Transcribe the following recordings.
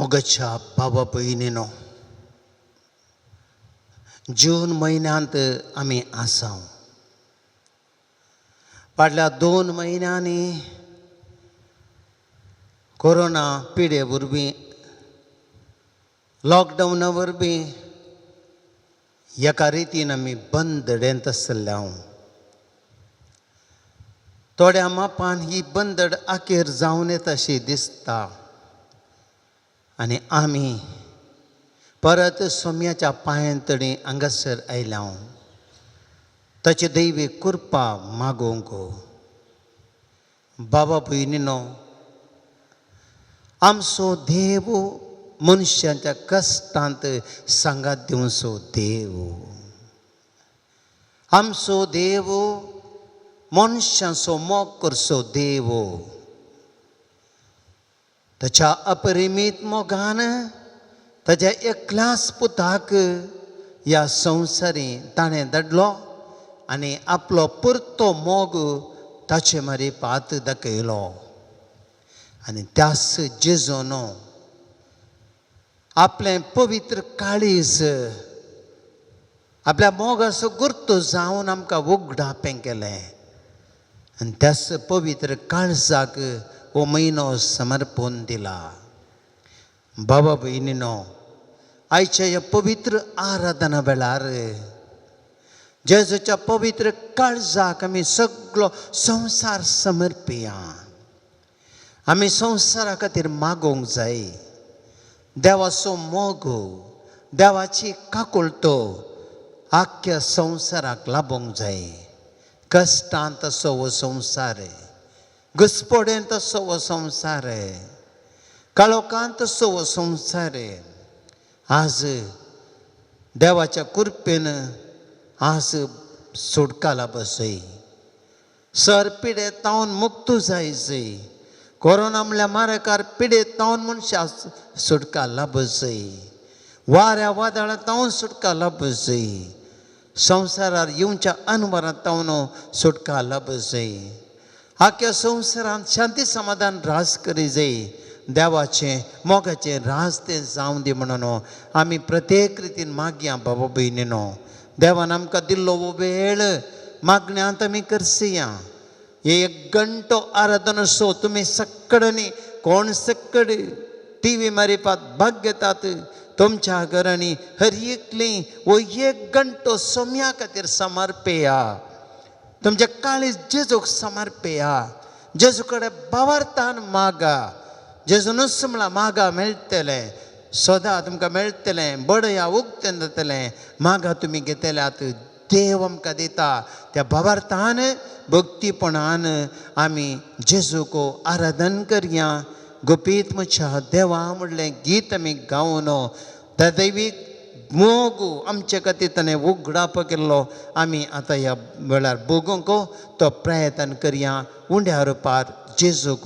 मोगाच्या बाबा भयणीनो, जून म्हयन्यांत आमी आसा. फाटल्या 2 म्हयन्यांनी कोरोना पिडे वरवीं, लॉकडावना वरवीं एका रितीन आमी बंदडेंत आसल्या. थोड्या मापान ही बंदड अखेर जावन येता अशी दिसता आनी आमी परत सोम्याच्या पांयांतणी हांगासर आयल्या ताची दैवी कृपा मागूंक. बाबा भयणीनो, आमचो देव मनशाच्या कश्टांत सांगात दिवचो देव, आमचो देव मनशांचो मोग करचो देव. ताच्या अपरिमीत मोगान ताच्या एकल्याच पुताक ह्या संवसारी ताणें धाडलो आनी आपलो परतो मोग ताचे मारी पात दाखयलो. आनी त्याच जेजून आपलें पवित्र काळीज आपल्या मोगाचो गुर्तो जावन आमकां उगडापें केलें आनी त्याच पवित्र काळजाक हो म्हयनो समर्पण दिला. बाबा भयणीनो, आयच्या ह्या पवित्र आराधना वेळार जेजूच्या पवित्र काळजाक आमी सगळो संवसार समर्पिया. आमी संवसारा खातीर मागोवंक जाय. देवाचो मोग, देवाची काकुळटो आख्ख्या संवसाराक लाबोवंक जाय. कश्टांत असो हो संवसार, घुस्पोडेंत असो हो संवसार, काळोखांत असो हो संवसार. आज देवाच्या कृपेन आज सुटका लाबसय, सर पिडे तावन मुक्त जायजय. कोरोना म्हणल्यार मारेकार पिडे तावन मनशां सुटका लाबसय, वाऱ्या वादळां तावन सुटका लाबसय, संवसारार येवच्या अनवरां तावन सुटका लाबसय. आख्या संवसारांत शांती समाधान राज करी जाय. देवाचें मोगाचें राज तें जावं दी म्हणून आमी प्रत्येक रितीन मागया. बाबा भयणीनो, देवान आमकां दिल्लो हो वेळ मागण्यांत आमी करसया. एक घंटो आराधना सो तुमी सक्कडांनी कोण सक्कड टी व्ही मारिपात भाग घेतात तुमच्या घरांनी हर एकली हो एक घंटो सोम्या खातीर समर्पेया. तुमच्या काळीज जेजूक समर्पेया. जेजू कडेन बावार्थान मागा. जेजूनच म्हणलां मागा मेळटलें, सदां तुमकां मेळटलें, बडया उक्तें जातलें, मागा तुमी घेतल्यात. देव आमकां दिता. त्या भावार्थान भक्तीपणान आमी जेजूक आराधन करया. गुपीत म्हज्या देवा म्हणलें गीत आमी गावन त्या दैवीक मोग आमचे खातीर ताणें उगडाप केल्लो आमी आतां ह्या वेळार भोगूंक तो प्रयत्न करया. उंड्या रुपार जेजूक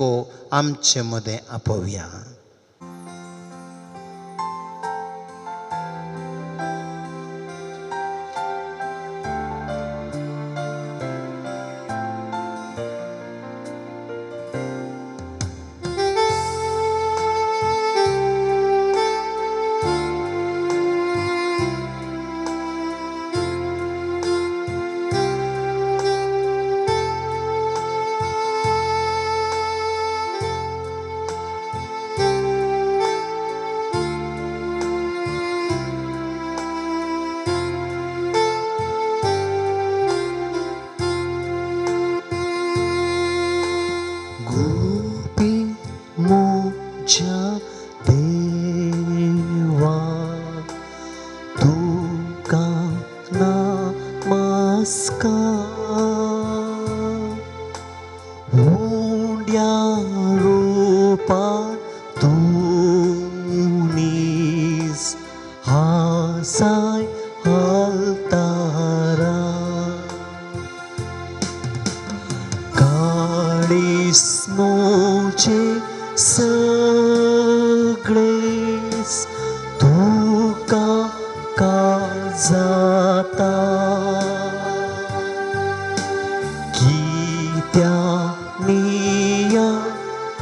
आमचे मदें आपोवया.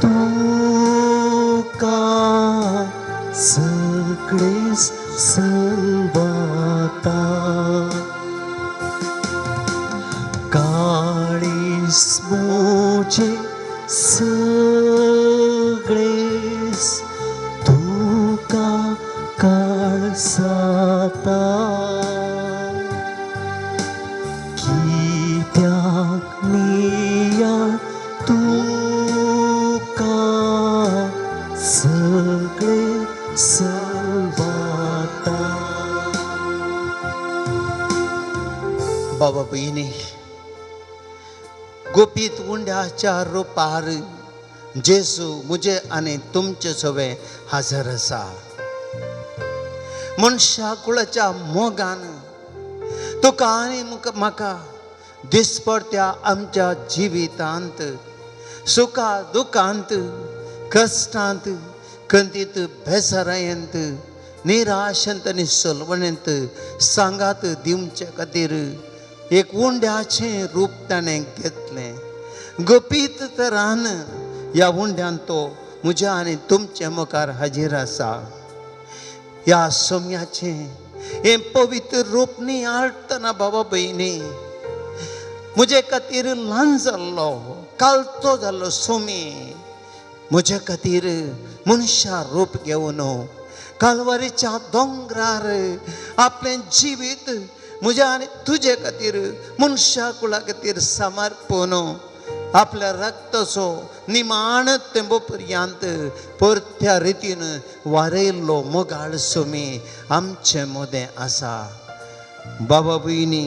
तुका तुझे सगळेस तुका काळसाता कित्याक नियाळ तुका सगळे सलवाता. बाबा भयणी, गुपीत उंड्याच्या रुपार जेजू म्हजे आनी तुमचे सवे हाजर आसा. मनशा कुळाच्या मोगान तुका आनी म्हाका दिसपडत्या आमच्या जिवितांत सुखा दुखांत कश्टांत खंतीत बेजारायेंत निराशेंत आनी सलवणेंत सांगात दिवचे खातीर एक उंड्याचें रूप ताणें घेतलें. गुपीत तरान ह्या उंड्यान तो म्हज्या आनी तुमचे मुखार हाजीर आसा. ह्या सोम्याचें हें पवित्र रूप नियाळटना बाबा भयणी, म्हजे खातीर ल्हान जाल्लो कालचो जाल्लो सोमी म्हजे खातीर मनशा रूप घेवन कालवारीच्या दोंगरार आपलें जिवीत म्हज्या आनी तुजे खातीर मनशा कुळा खातीर समर्पण आपल्या रक्ताचो निमाण तेंबो पर्यंत परत्या रितीन वारयल्लो मोगाळ सोमी आमचे मदें आसा. बाबा भयणी,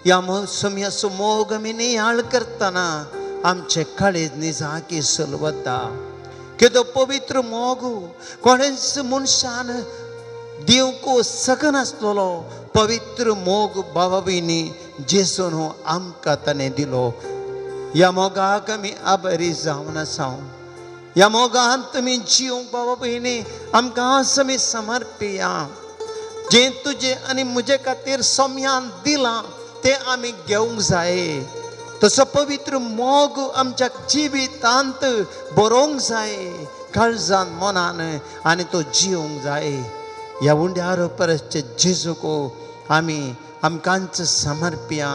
ह्या सोम्याचो मोग आमी नियाळ करतना आमचे काळीज निजाकी सलवता. केदो पवित्र मोग कोणेच मनशान दिवंक शकनासलेलो पवित्र मोग बाबा भयणी जेजून आमकां ताणें दिलो. ह्या मोगाक आमी आभारी जावन आसा. ह्या मोगान तुमी जिवंक बाबा भयणी आमकां आमी समर्पिया. जें तुजें आनी म्हजे खातीर सोम्यान दिलां तें आमी घेवंक जाय. तसो पवित्र मोग आमच्या जिवितांत बरोवंक जाय, काळजान मनान, आनी तो जिवंक जाय. ह्या उंड्यार परसचे जेजूक आमी आमकांच समर्पिया,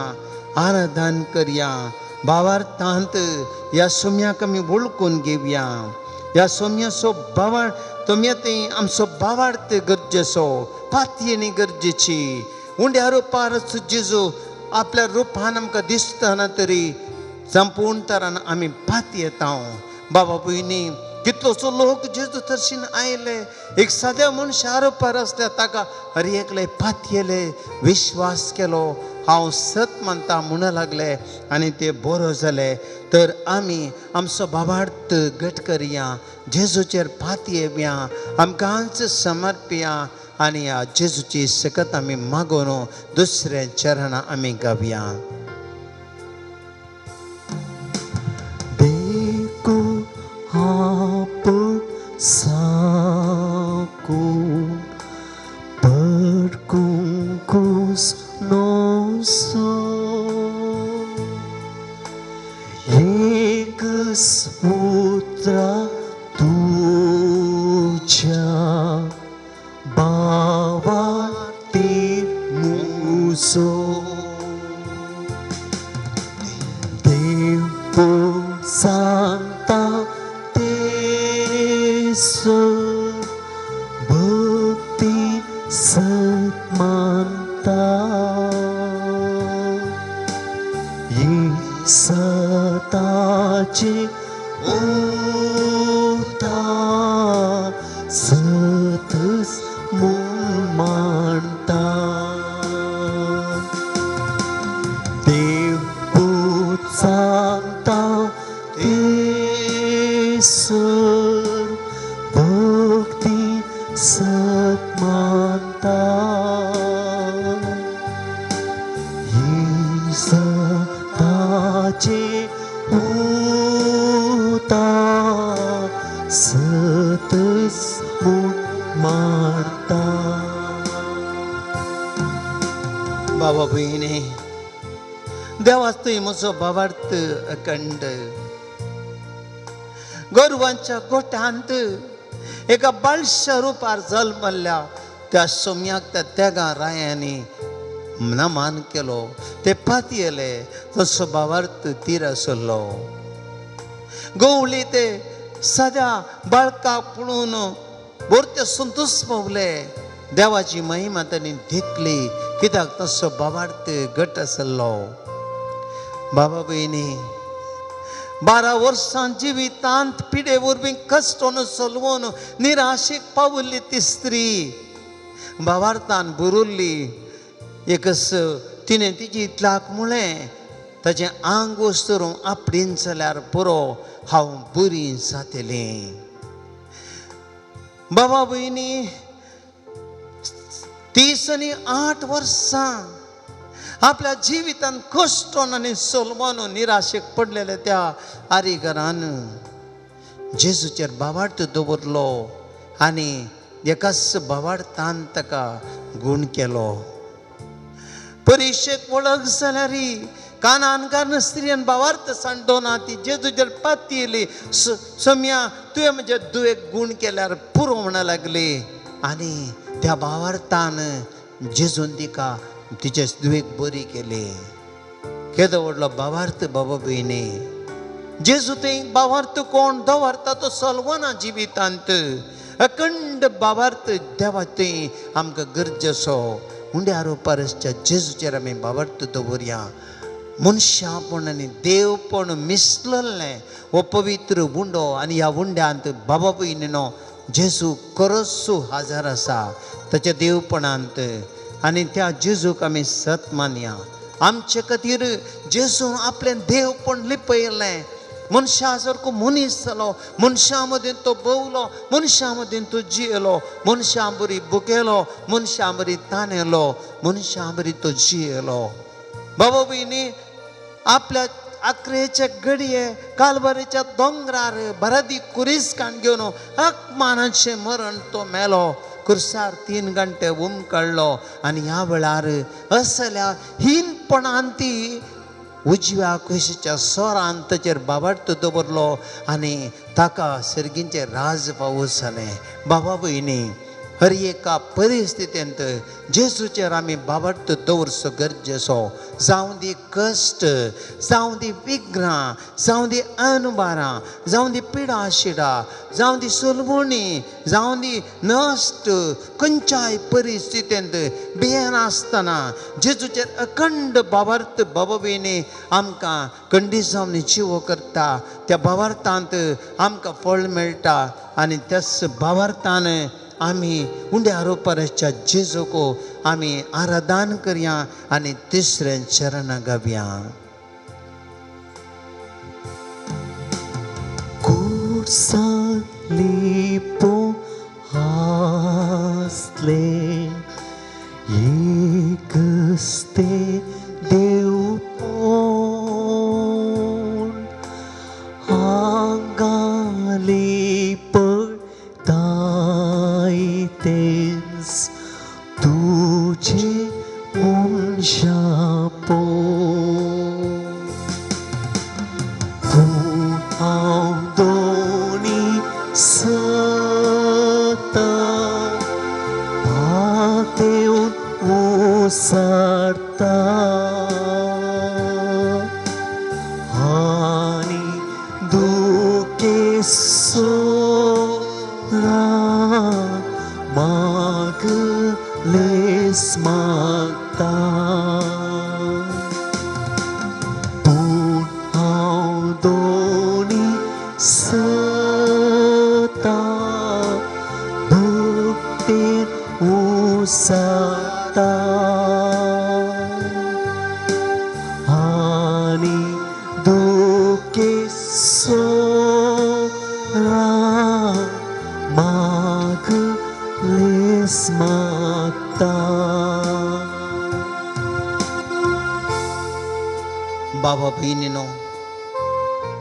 आराधन करया. भावार्थांत ह्या सोम्याक आमी वळखून घेवया. ह्या सोम्याचो भावार्थ तुमी थंय आमचो भावार्थ गरजेचो, पातयेणी गरजेची. उंड्या रुपारच जेजू आपल्या रुपान आमकां दिसतना तरी संपूर्ण तरान आमी पातयेता. बाबा भयणी, कितलोसो लोक जेजू तर्शीन आयले, एक साद्या मनशा रुपार आसल्या ताका हर एकले पातयेले, विश्वास केलो, हांव सत मानता म्हणू लागले आनी ते बरो जाले. तर आमी आमचो भावार्थ घट करया, जेजूचेर पातयेवया, आमकांच समर्पिया आनी ह्या जेजूची सकत आमी मागून दुसऱ्या चरणां आमी गावया. देखो आपण साकू परकुंकुस नोसो एक पुत्रा तुझ्या बाबा मुसो देव सांता तेस भक्ती सन्मानता ये सताचे उता सतस मानता देव सांता तेस भक्ती सन्मानता ये सताचे उता सतस मानता. बाबा भयणी, देवाच तुवें म्हजो भावार्थ अखंड गोरवांच्या गोठ्यांत एका बाळशा रुपार जल्मल्ल्या त्या सोम्याक त्या त्यागा रायांनी नमान केलो, ते पातयेले, तसो भावार्थ तीर आसलो. गवळी ते सद्या बाळकाक पळोवन बोरते संतोश पावले. देवाची महिमा तांणी देखली, कित्याक तसो बाबार्थ घट आसलो. बाबा भयणी, 12 वर्सां जिवितांत पिडे वरवीं कश्टोन चलवून निराशेक पावल्ली ती स्त्री बाबार्थान बुरुल्ली. एकच तिणें तिजी इतल्याक म्हळें, ताजें आंग वस्तूर आपडीन जाल्यार पुरो, हांव बरी जातलें. बाबा भयणी, 38 वर्सां आपल्या जिवितान कश्टोन आनी सोलवान निराशेक पडलेले त्या आरीगरान जेजूचेर बाबार्थ दवरलो आनी एकाच बाबार्थान ताका गूण केलो. परिक्षेक वळख जाल्यार कानान कारण स्त्रियन बाबार्थ सांडोना ती जेजूचेर पातयली. सम्या, तुवें म्हज्या दुवेक गूण केल्यार पुरो म्हणा लागली. आनी त्या बाबार्थान जेजून तिका तिचे दुवेक बरी केली. केदो व्हडलो बाबार्थ बाबा भयणी. जेजू थंय बाबार्थ कोण दवरता तो सलवना जिवितांत. अखंड बाबार्थ देवा थंय आमकां गरजेचो. उंड्या रुपारसच्या जेजूचेर आमी बाबार्थ दवरया. मनशापण आनी देवपण मिसललें हो पवित्र उंडो आनी ह्या उंड्यांत बाबा भयणीनो जेजू खरोच हाजर आसा ताच्या देवपणांत. आनी त्या जेजूक आमी सत मानया. आमचे खातीर जेजून आपलें देवपण लिपयलें. मनशा सारको मनीस जालो, मनशां मदीं तो भोंवलो, मनशां मदीं तो जियेलो, मनशां बरी भुकेलो, मनशां बरी तानेलो, मनशां बरी तो जियेलो. बाबा भयणी, आपल्या आक्रेच्या घडये कालवारीच्या दोंगरार बरादी कुरीस काण घेवन अपमानाचें मरण तो मेलो. कुर्सार 3 घंटे उमकळ्ळो. आनी ह्या वेळार असल्या हीनपणान ती उजव्या कुशीच्या सोरान ताचेर बाबार्थ दवरलो आनी ताका सर्गींचें राज पावस जालें. बाबा भयणी, हर एका परिस्थितींत जेजूचेर आमी बाबार्थ दवरचो गरजेचो. जावं दी कश्ट, जावं दी विघ्नां, जावं दी अनबारां, जावं दी पिडा शिडा, जावं दी सुलवणी, जावं दी नश्ट, खंयच्याय परिस्थितींत भियेनासतना जेजूचेर अखंड बाबार्थ बाबा भयणी आमकां कंडिजावनी जिवो करता. त्या बाबार्थांत आमकां फळ मेळटा आनी त्याच बाबार्थान आमी उंड्या रोपाराच्या जेजूक आमी आराधन करया आनी तिसऱ्या चरणां गावया. कुर्सांत आसले एकच ते देवपण, आंगाली पडताय तुझे मनशापण. पूण हांव दोनी सता पातेवन ओसारता आनी दुखेसोरा मागलेस मागता. पूण हांव दोनी सता भक्तीन उसाता आनी दुखेसोरा मागलेस मागता. बाबा भयणीनो,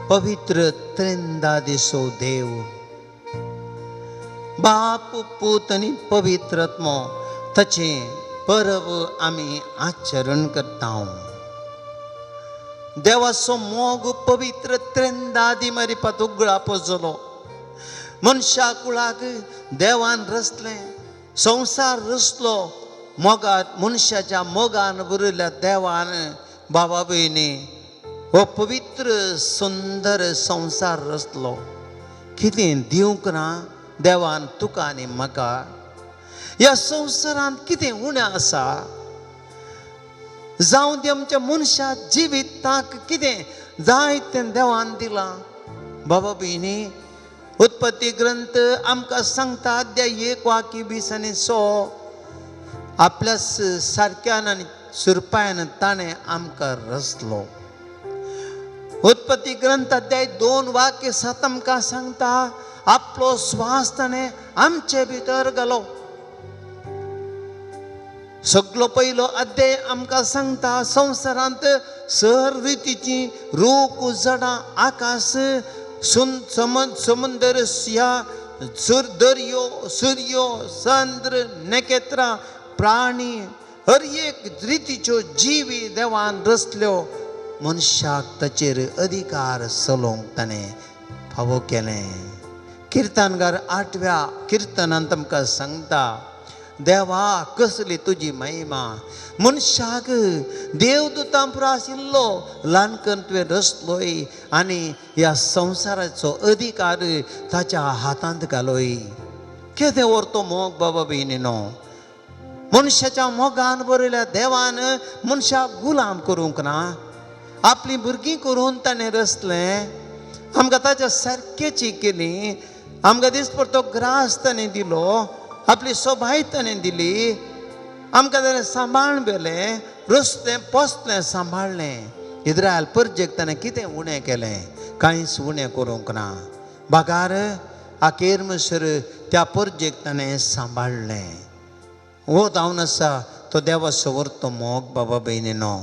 पवित्र त्रिंदा दिसो देव बाप पूत आनी पवित्र आत्मो ताचें परब आमी आचरण करता. देवाचो मोग पवित्र त्रिंदादी मरिपात उगळापो जालो. मनशा कुळाक देवान रचलें, संवसार रचलो. मोगात मनशाच्या मोगान बरयल्ल्या देवान बाबा भयणी हो पवित्र सुंदर संवसार रचलो. कितें दिवंक ना देवान तुका आनी म्हाका? ह्या संवसारांत कितें उणें आसा? जावं ती आमच्या मनशा जिविताक कितें जाय तें देवान दिलां. बाबा भयणी, उत्पत्ती ग्रंथ आमकां सांगता अध्याय 1 वाक्य 20 आनी 100, आपल्या सारक्यान आनी सुरपायान ताणें आमकां रचलो. उत्पत्ती ग्रंथ अध्याय 2 वाक्य 7 आमकां सांगता आपलो स्वास ताणें आमचे भितर घालो. सगलो पयलो अध्याय आमकां सांगता संवसारांत सर रितीची रूख झाडां आकाश समुंदर ह्या दर्यो सुर्यो चंद्र नखेत्रां प्राणी हर एक रितीच्यो जिवी देवान रचल्यो. मनशाक ताचेर अधिकार चलोवंक ताणें फावो केलें. किर्तनगार 8व्या किर्तनांत आमकां सांगता देवा कसली तुजी महिमा. मनशाक देवदूतां पुरो आशिल्लो ल्हान करून तुवें रचलोय आनी ह्या संवसाराचो अधिकार ताच्या हातांत घालोय. केदें व्हर तो मोग बाबा भयणीनो. मनशाच्या मोगान बरयल्या देवान मनशाक गुलाम करूंक ना, आपलीं भुरगीं करून ताणें रचलें. आमकां ताच्या सारकेची केली. आमकां दिसपडतो ग्रास ताणें दिलो, आपली सोबाय ताणें दिली, आमकां ताणें सांबाळ व्हेलें, रस्तें पोसलें, सांबाळ्ळें. इस्रायल परजेक ताणें कितें उणें केलें? कांयच उणें करूंक ना. बागार अखेर म्हणसर त्या परजेक ताणें सांबाळ्ळें. हो जावन आसा तो देवाचो व्हरतो मोग बाबा भयणीनो.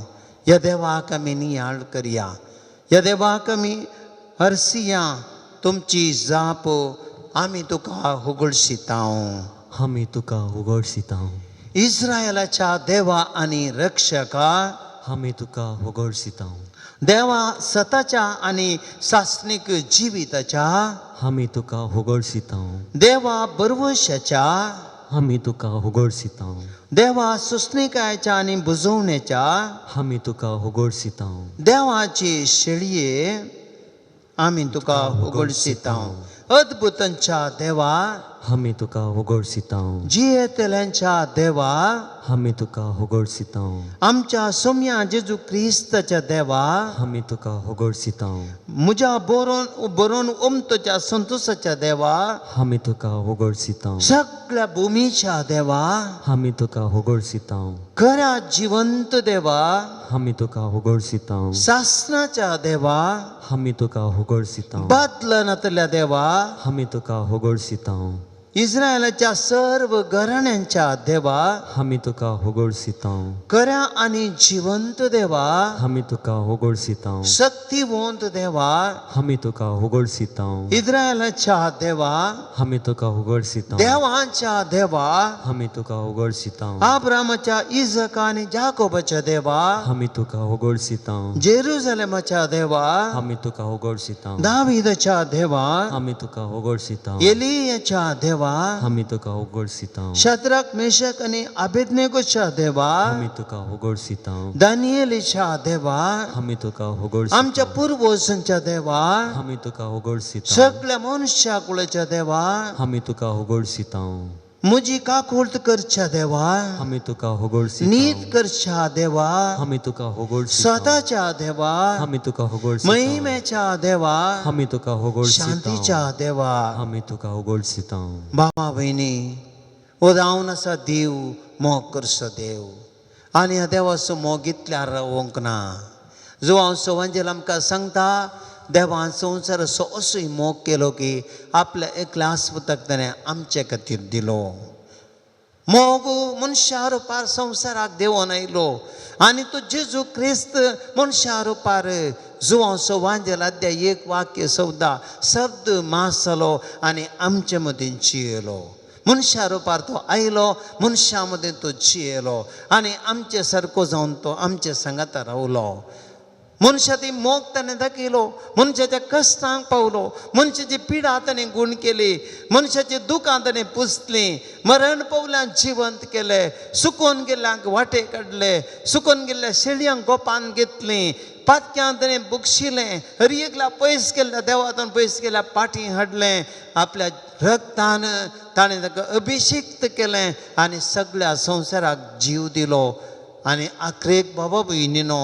ह्या देवाक आमी नियाळ करया, ह्या देवाक आमी हरसिया. तुमची जाप आमी तुका उगडशिता. आमी तुका उगडशिता. इस्रायलाच्या देवा आनी रक्षका आमी तुका उगडशिता. देवा सताच्या आनी सासणीक जिविताच्या आमी तुका उगडशिता. देवा बरवशाच्या आमी तुका उगडशिता. देवा सुसणिकायच्या आनी बुजवण्याच्या आमी तुका उगडशिता. देवाची शेळये आमी तुका उगडशिता. अद्भुतांच्या देवा आमी तुका उगडशिता. जियेतल्यांच्या देवा आमी तुका उगडशिता. आमच्या सोम्या जेजू क्रिस्ताच्या देवा आमी तुका उगडशिता. म्हज्या बरोवन बरोवन ओमतोच्या संतोषाच्या देवा आमी तुका उगडशिता. सगळ्या भुमीच्या देवा आमी तुका उगडशिता. खऱ्या जिवंत देवा आमी तुका उगडशिता. सासनाच्या देवा आमी तुका उगडशिता. बदलनातल्या देवा आमी तुका उगडशिता. इस्रायलाच्या सर्व घराण्यांच्या देवा आमी तुका उगडशिता. खऱ्या आनी जिवंत देवा आमी तुका उगडशिता. शक्तिवंत देवा आमी तुका उगडशिता. इस्रायलाच्या देवा आमी तुका उगडशिता. देवांच्या देवा आमी तुका उगडशिता. आब्रामाच्या इजक आनी जाकोबाच्या देवा आमी तुका उगडशिता. जेरुजलेमाच्या देवा आमी तुका उगडशिता. दावीदाच्या देवा आमी तुका उगडशिता. एलियाच्या देवा आमी तुका उगडशिता. शद्रक मेशक आनी अबेदनेगोच्या देवा आमी तुका उगडशिता. दानियेलीच्या देवा आमी तुका उगडशिता. आमच्या पुर्वजांच्या देवा आमी तुका उगडशिता. सगळ्या मनशा कुळाच्या देवा आमी तुका उगडशिता. म्हजी काकुळट करच्या देवा आमी तुका उगडशिता. नीत करच्या देवा आमी तुका उगडशिता. स्वताच्या देवा आमी तुका उगडशिता. महिमेच्या देवा आमी तुका उगडशिता. शांतीच्या देवा आमी तुका उगडशिता. बाबा भयणी, हो जावन आसा देव मोग करचो देव आनी ह्या देवाचो मोग इतल्यार रावंक ना. जो हांव सवांजेल आमकां सांगता देवान संवसाराचो असोय मोग केलो की आपल्या एकल्या आस्पताक ताणें आमचे खातीर दिलो. मोग मनशा रुपार संवसाराक देंवोन आयलो आनी तो जेजू क्रिस्त मनशा रुपार जुवांव सवांजेल अध्याय 1 वाक्य 14 शब्द मास जालो आनी आमचे मदीं जियेलो. मनशा रुपार तो आयलो, मनशा मदीं तो जियेलो आनी आमचे सारको जावन तो आमचे सांगाता रावलो. मनशाची मोग ताणें दाखयलो, मनशाच्या कश्टांक पावलो, मनशाची पिडा ताणें गूण केली, मनशाची दुकां ताणें पुसलीं, मरण पावल्यांक जिवंत केले, सुकोन गेल्ल्यांक वाटे काडले, सुकोन गेल्ल्या शेळयांक गोपान घेतलीं, पातक्यां ताणें बक्षिलें, हर एकल्या पयस गेल्ल्या देवातून पयस गेल्ल्या पाटी हाडलें, आपल्या रक्तान ताणें ताका अभिषिक्त केलें आनी सगळ्या संवसाराक जीव दिलो. आनी आखरेक बाबा भयणीनो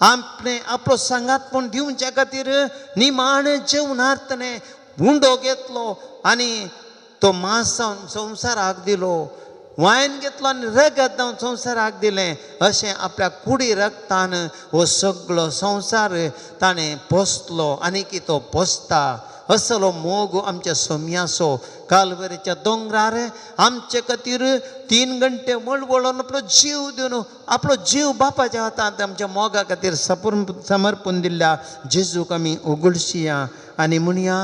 आपणे आपलो सांगातपण दिवच्या खातीर निमाणें जेवणार ताणें उंडो घेतलो आनी तो मांस जावन संवसाराक दिलो, वायन घेतलो आनी रगत जावन संवसाराक दिलें. अशें आपल्या कुडी रगतान हो सगळो संवसार ताणें पोसलो आनी की तो पोसता. असलो मोग आमच्या सोम्याचो. कालवरीच्या दोंगरार आमचे खातीर 3 घंटे वळवळून आपलो जीव दिवन आपलो जीव बापाच्या हातांत आमच्या मोगा खातीर समर्पून दिल्ल्या जेजूक आमी उगडशिया आनी म्हणया,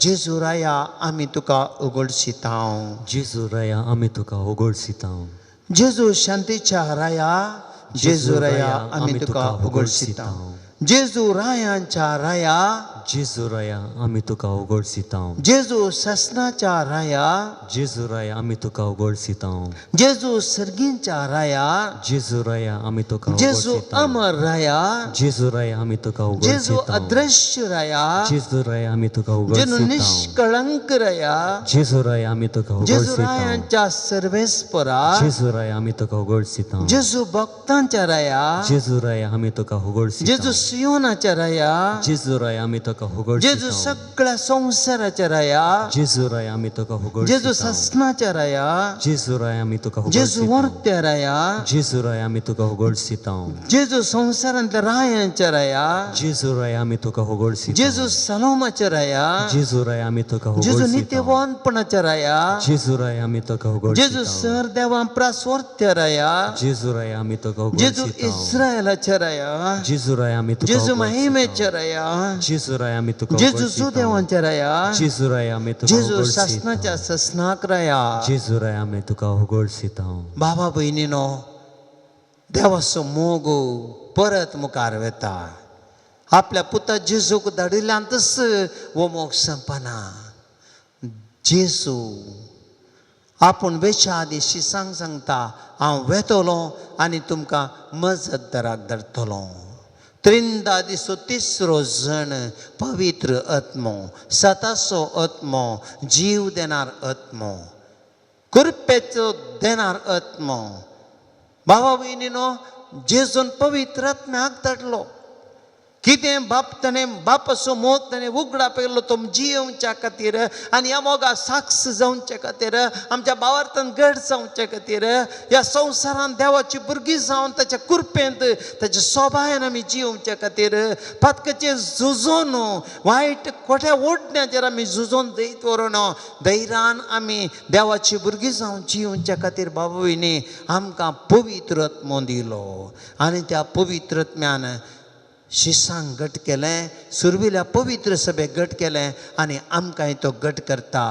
जेजू राया आमी तुका उगडशिता. जेजू राया आमी तुका उगडशिता. जेजू शांतीच्या राया, जेजू राया आमी तुका उगडशिता. जेजू रायांच्या राया, जेजू राया आमी तुका उगडशिता. जेजू ससनाच्या राया, जेजू राया आमी तुका उगडशिता. जेजू सर्गींच्या राया, जेजू राया आमी तुका जेजू उगडशिता. अमर राया, जेजू राया आमी तुका जेजू उगडशिता. अदृश्य राया, जेजू राया आमी तुका जेजू उगडशिता. निष्कळंक राया, जेजू राया आमी तुका जेजू उगडशिता. रायांच्या सर्वेस्परा, जेजू राया आमी तुका उगडशिता. जेजू भक्तांच्या राया, जेजू राया आमी तुका उगडशिता. जेजू सियोनाच्या राया, जेजू राया आमी तुका जेजू उगडशिता. सगळ्या संवसाराच्या राया, जेजू राया आमी तुका जेजू उगडशिता. ससनाच्या राया, जेजू राया आमी तुका जेजू उगडशिता. वर्त्या राया, जेजू राया आमी तुका उगडशिता. जेजू संवसारांतल्या रायांच्या राया, जेजू राया आमी तुका उगडशिता. जेजू सलोमाच्या राया, जेजू राया आमी तुका जेजू उगडशिता. नित्यवनपणाच्या राया, जेजू राया आमी तुका जेजू उगडशिता. सर देवां प्रासवर्त्या राया, जेजू राया आमी तुका जेजू उगडशिता. इस्रायलाच्या राया, जेजू राया आमी तुका जेजू उगडशिता. महिमेच्या राया, जेजू राया आमी तुका जेजू उगडशिता. सुदेवांच्या राया, जेजू राया आमी तुका जेजू उगडशिता. सासनाच्या ससनाक राया. जेजू राया आमी तुका उगडशिता. बाबा भयणीनो, देवाचो मोग परत मुखार वेता. आपल्या पुता जेजूक धाडिल्ल्यानच हो मोग संपना. जेजू आपूण वेच्या आदीं शिसांक सांगता, हांव वेतलो आनी तुमकां मजतदाराक धाडटलो. त्रिंदा दिसो तिसरो जण पवित्र आत्मो, सताचो आत्मो, जीव देणार आत्मो, कृपेचो देणार आत्मो. बाबा भयणीनो, जेजून पवित्र आत्म्याक धाडलो. कितें बाप ताणें बापाचो मोग ताणें उगडा पेलो तो जियोवच्या खातीर आनी ह्या मोगा साक्ष जावचे खातीर, आमच्या भावार्थान घट जावचे खातीर, ह्या संवसारान देवाची भुरगीं जावन ताच्या कृपेंत ताच्या सोबायन आमी जियोवच्या खातीर, पातकाचेर झुजोन वायट खोट्या ओडण्याचेर आमी झुजोन जैत व्हरून धैर्यान आमी देवाची भुरगीं जावन जियोवच्या खातीर बाबा भयणी आमकां पवित्र आत्मो दिलो. आनी त्या पवित्र आत्म्यान शिसांक घट केलें, सुरविल्या पवित्र सभेक घट केलें आनी आमकांय तो घट करता.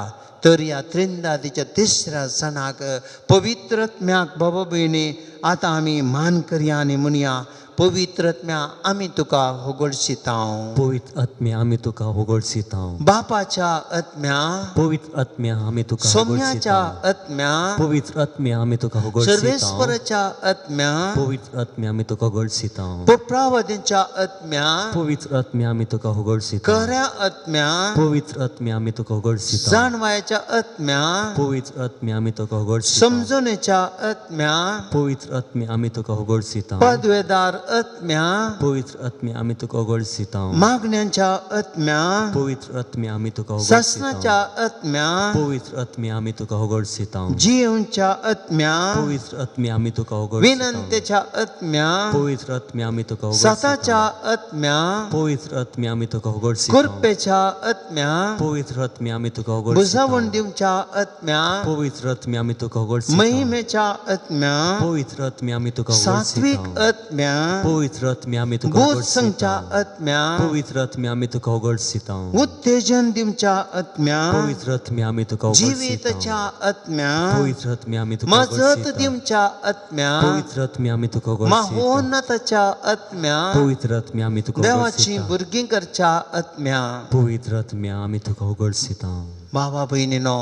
तर ह्या त्रिंदादीच्या तिसऱ्या सणाक पवित्र आत्म्याक बाबा भयणी आतां आमी मान करया आनी म्हणया, पवित्र आत्म्या आमी तुका होगडशिता. पवित्र आत्म्या आमी तुका होगडशिता. बापाच्या आत्म्या, पवित्र आत्म्या आमी तुका सोम्याच्या होगडशिता. आत्म्या, पवित्र आत्म्या आमी तुका होगडशिता. सर्वेस्वराच्या आत्म्या, पवित्र आत्म्या आमी तुका होगडशिता. पोप्रावदींच्या आत्म्या, पवित्र आत्म्या आमी तुका होगडशिता. खऱ्या आत्म्या, पवित्र आत्म्या आमी तुका होगडशिता. जाणवायच्या आत्म्या, पवित्र आत्म्या आमी तुका होगडशिता. समजणेच्या आत्म्या, पवित्र आत्म्या आमी तुका होगडशिता. पदवेदार आत्म्या, पवित्र आत्म्या आमी तुका होगडशिता. मागण्यांच्या आत्म्या, पवित्र आत्म्या आमी तुका होगडशिता. सासनाच्या आत्म्या, पवित्र आत्म्या आमी तुका होगडशिता. जिवच्या आत्म्या, पवित्र आत्म्या आमी तुका होगडशिता. विनंतेच्या आत्म्या, पवित्र आत्म्या आमी तुका होगडशिता. सताच्या आत्म्या, पवित्र आत्म्या आमी तुका होगडशिता. कृपेच्या आत्म्या, पवित्र आत्म्या आमी तुका होगडशिता. बुजावण दिवच्या आत्म्या, पवित्र आत्म्या आमी तुका होगडशिता. महिमेच्या आत्म्या, पवित्र आत्म्या आमी तुका सात्वीक होगडशिता. आत्म्या, पवित्र आत्म्या आमी तुका बोध सांगच्या होगडसिता. आत्म्या, पवित्र आत्म्या आमी तुका होगडसिता. उत्तेजन दिवच्या आत्म्या, पवित्र आत्म्या आमी तुका होगडसिता. जिविताच्या आत्म्या, पवित्र आत्म्या आमी तुका मजत होगडसिता. दिवच्या आत्म्या, पवित्र आत्म्या आमी तुका होगडसिता. महोन्नताच्या आत्म्या, पवित्र आत्म्या आमी तुका देवाची होगडसिता. भुरगीं करच्या आत्म्या. पवित्र आत्म्या आमी तुका होगडसिता. बाबा भयणीनो,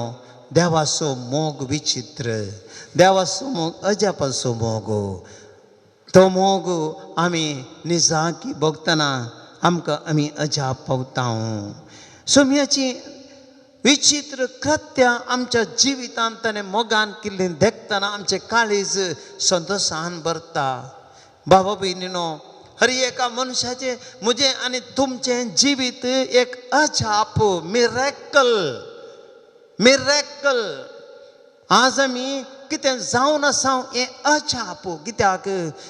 देवाचो मोग विचित्र, देवाचो मोग अजापाचो मोग. तो मोग आमी निजाकी भोगतना आमकां आमी अजाप पावता. सोम्याची विचित्र कृत्यां आमच्या जिवितांत ताणें मोगान केल्लीं देखतना आमचें काळीज संतोशान भरता. बाबा भयणीनो, हर एका मनशाचें म्हजें आनी तुमचें जिवीत एक अजाप, मिरेकल, मिरेकल. आज आमी कितें जावन आसा हें अजाप. कित्याक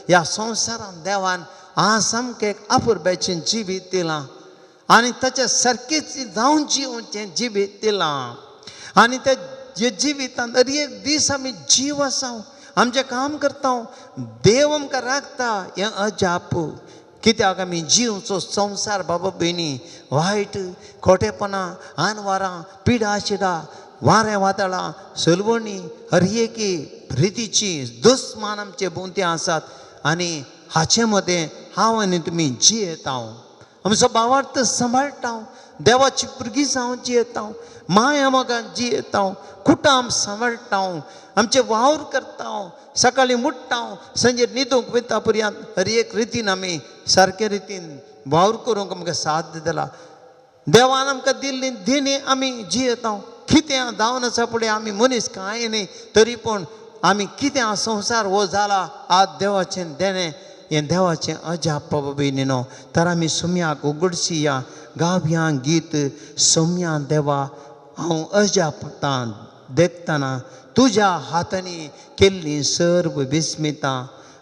ह्या संवसारांत देवान आज सामकें एक अपुरबायेचें जिवीत दिलां आनी ताच्या सारकेंच जावन जिवचें जिवीत दिलां. आनी त्या जिवितांत हर एक दीस आमी जीव आसा, आमचें काम करता, देव आमकां राखता, हें अजाप. कित्याक आमी जिवचो संवसार बाबा भयणी वायट खोटेपणां, आनवारां, पिडा शिडा, वारें वादळां, सलवणी, हर एकी रितीची दुस्मान आमचे भोंवती आसात. आनी हाचे मदें हांव आनी तुमी जियेता, आमचो भावार्थ सांबाळटा, देवाची भुरगीं जावन जियेता, माया मोगान जियेता, कुटाम सांबाळटा, आमचे वावर करता, सकाळीं उठ्ठा, सांजे न्हिदूंक वयता पर्यंत हर एक रितीन आमी सारके रितीन वावर करूंक आमकां साथ दिला. देवान आमकां दिल्ली देणी आमी जियेता. कितें जावन आसा फुडें आमी मनीस कांय न्ही, तरी पूण आमी कितें संवसार हो जाला आज देवाचें देणें, हें देवाचें अजाप बाबा भयणीनो. तर आमी सोम्याक उगडशिया, गावया गीत, सोम्या देवा हांव अजापतां देखतना तुज्या हातांनी केल्लीं सर्व विस्मितां.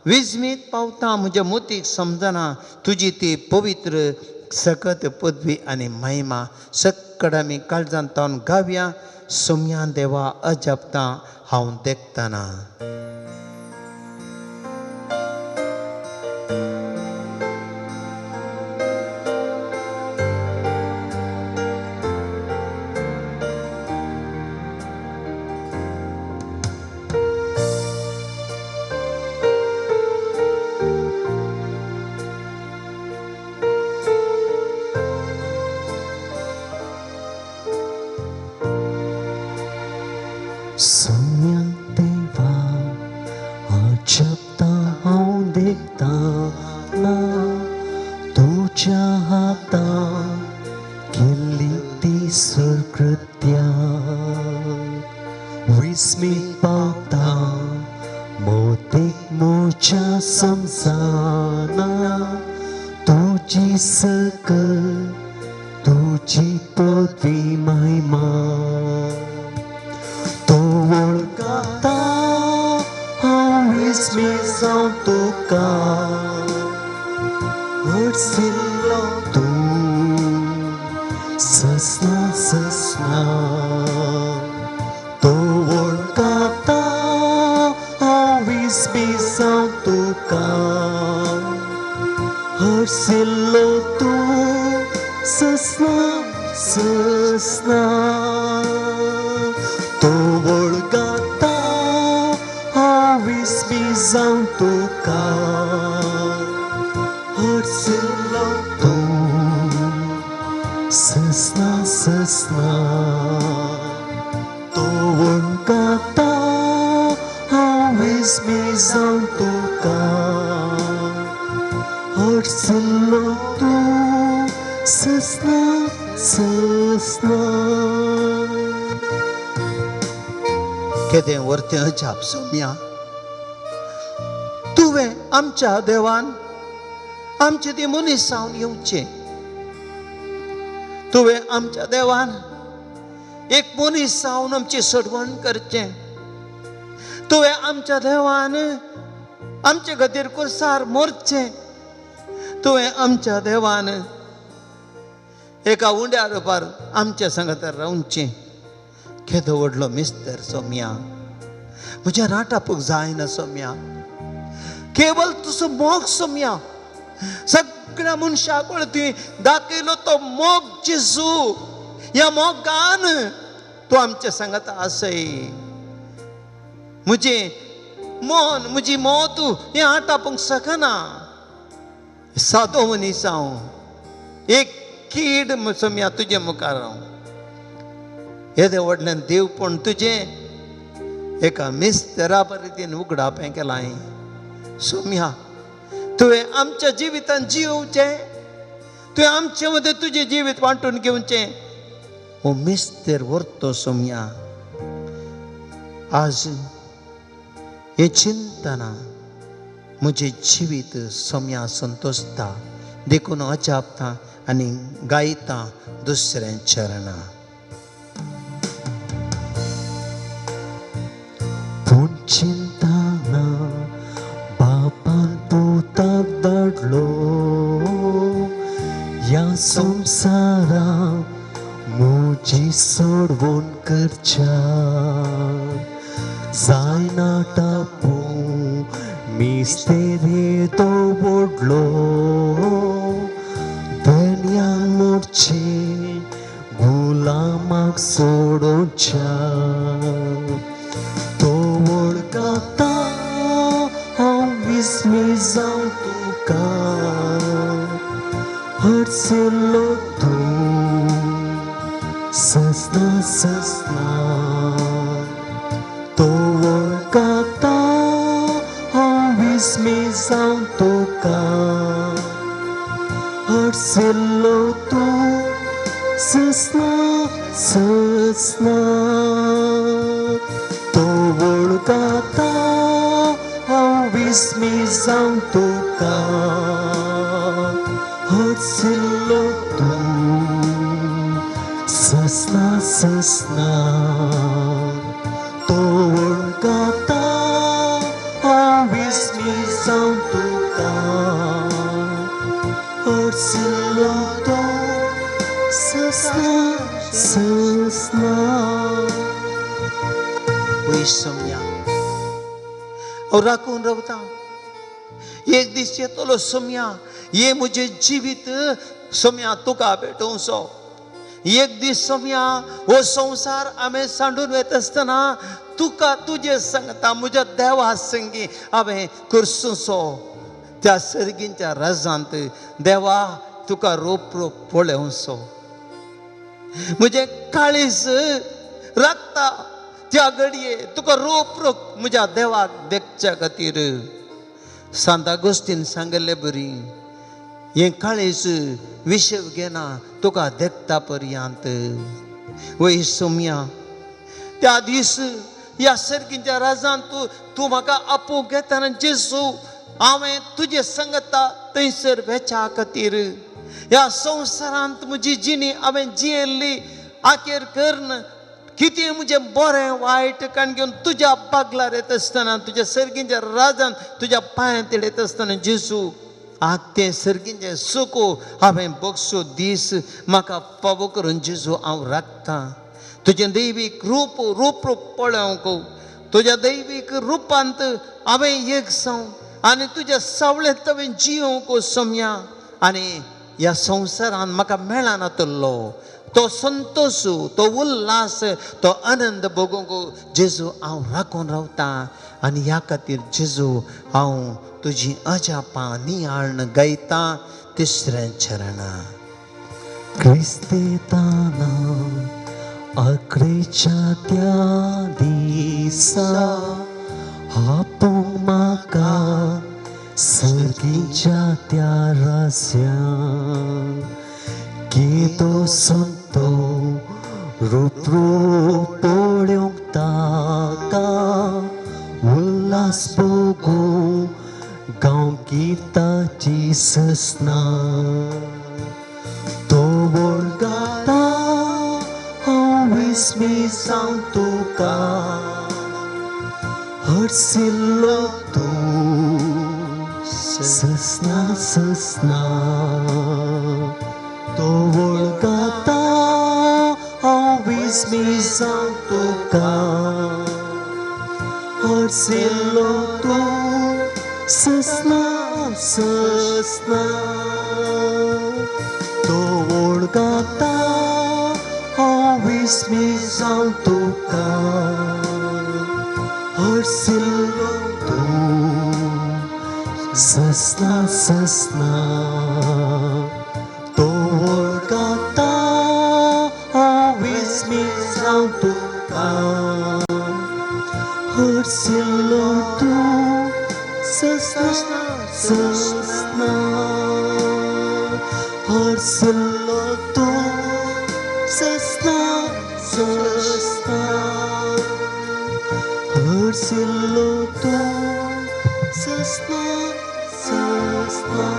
विस्मीत पावता म्हज्या मोतीक समजना तुजी ती पवित्र सकत पदवी आनी महिमा. सक्कड आमी काळजांत तावन गावया, सोम्या देवा अजापतां हांव देखतना. सोम्या देवा अजपता हांव देखतना तुज्या हातान केल्ली ती सुकृत्या. विस्मीत पावता मोतीक म्हज्या समजना तुजी सकल तुजी पदवी महिमा. तूं वळखता हांव विस्मीत जावन तुका हडसिल्लो तूं ससना ससना. तूं वळखता हांव विस्मीत जावन तुका हडसिल्लो तूं ससना ससना. तूं वळखता हांव विस्मीत जावन तुका हडसिल्लो तूं ससना ससना. तूं वळखता हांव विस्मीत जावन तुका हडसिल्लो तूं ससना ससना. केदें वर्तें अजाप सोम्या, तुवें आमच्या देवान आमचे ती मनीस जावन येवचें. तुवें आमच्या देवान एक मनीस जावन आमची सडवण करचें. तुवें आमच्या देवान आमचे खातीर कुर्सार मोरचें. तुवें आमच्या देवान एका उंड्या रुपार आमच्या सांगातार रावचें. केदो व्हडलो मिस्तर सोम्या, म्हज्या राटापूक जायना सोम्या, केवल तुजो मोग सोम्या सगळ्या मनशाक तुवें दाखयलो तो मोग जेजू. ह्या मोगान तूं आमच्या सांगात आसय. म्हजें मन म्हजी मत हें आटापूंक शकना. सादो मनीस हांव, एक कीड सोम्या तुजे मुखार हांव. येदें व्हडलें देवपण तुजें एका मिस्तेरा परितीन उगडापें केलां हांवें. सोम्या तुवें आमच्या जिवितान जियोवचें, तुवें आमचे मदें तुजें जिवीत वांटून घेवचें. हो मिस्तेर व्हरतो सोम्या. आज हें चिंतना म्हजें जिवीत सोम्या संतोशता, देखून अजापता आनी गायता दुसऱ्या चरणां. पूण चिंतना बापान पुताक धाडलो ह्या संवसारा म्हजी सोडवण करच्या. जायना टापू मिस्तेर तो व्हडलो धनयान मोडचे गुलामाक सोडोवच्या. तो वळखता हांव विस्मी जावं तुका हरसिल्लो तूं ससना ससना. तो वळखता हांव विस्मी जावं तुका हरसिल्लो तूं ससना ससना. तो वळखता हांव विस्मी जावं तुका हरसिल्लो तूं ससना ससना. तो वळखता हांव विस्मी जावं तुका हरसिल्लो तूं ससना ससना. वय सोम्या हांव राखून रावता. एक दीस येतलो सोम्या, हे म्हजें जिवीत सोम्या तुका भेटोवचो. एक दीस सोम्या हो संवसार हांवें सांडून वयता आसतना तुका तुजे सांगता म्हज्या देवा संगी हांवें करसो त्या सर्गींच्या रजांत देवा तुका रोप रोप पळोवचो. म्हजें काळीज राखता त्या घडये तुका रोप रोप म्हज्या देवाक देखच्या खातीर. सांता गोश्टीन सांगिल्ले बरी हें काळीज विशव घेना तुका देखता पर्यंत. वय सोम्या त्या दीस ह्या सर्गींच्या राजान तूं तूं म्हाका आपोवंक घेतना जेजू हांवें तुजे संगता थंयसर वेच्या खातीर ह्या संवसारांत म्हजी जिणी हांवें जियेल्ली आखेर करून कितें म्हजें बरें वायट काण घेवन तुज्या बागलार येता आसतना तुज्या सर्गींच्या राजान तुज्या पांयांत येता आसतना जेजू आग तें सर्गींचें सुख हांवें बगसो दीस म्हाका फावो करून जेजू हांव राखतां. तुजें दैवीक रूप रूप रूप पळोवंक तुज्या दैवीक रुपांत हांवें एक जावं आनी तुज्या सावळेंत हांवें जियोवंक सोम्या. आनी ह्या संवसारांत म्हाका मेळना तल्लो तो संतोश तो उल्हास तो आनंद भोगूंक जेजू हांव राखून रावतां. आनी ह्या खातीर जेजू हांव तुजी अजापां नियाळण गायतां तिसऱ्या चरणां. क्रिस्तेताना आकरेच्या त्या दिसा आपोवंक म्हाका सर्गीच्या त्या रास्यान केदो संतो रूप रूप पळोवंक ताका उल्हास भोगूं गांव गीताची ससना. तो वळखता हांव विस्मी जावं तुका हरसिल्लो तूं ससना ससना. तो वळखता हांव विस्मी जावं तुका हरसिल्लो तूं ससना ससना तो वळखता हांव विस्मी जावं तुका हरसिल्लो तूं ससना ससना तो वळखता हांव विस्मी जावं तुका हरसिल्लो तूं ससना ससना हरसिल्लो तूं ससना ससना हरसिल्लो तूं ससना ससना.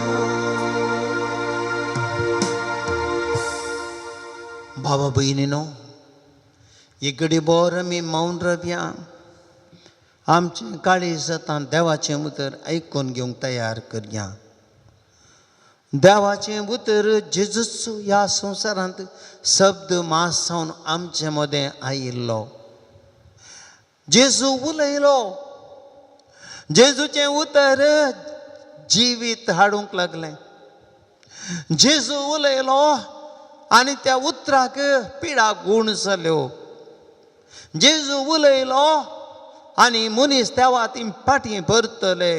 भावा भयणीनो, एक घडी बोर आमी मौन रावया. आमचें काळीज आतां देवाचें उतर आयकून घेवंक तयार करया. देवाचें उतर जेजूच ह्या संवसारांत शब्द मास जावन आमचे मदें आयिल्लो. जेजू उलयलो. जेजूचें उतर जिवीत हाडूंक लागलें. जेजू उलयलो आनी त्या उतराक पिडा गूण जाल्यो. जेजू उलयलो आनी मनीस देवा ती फाटीं परतले.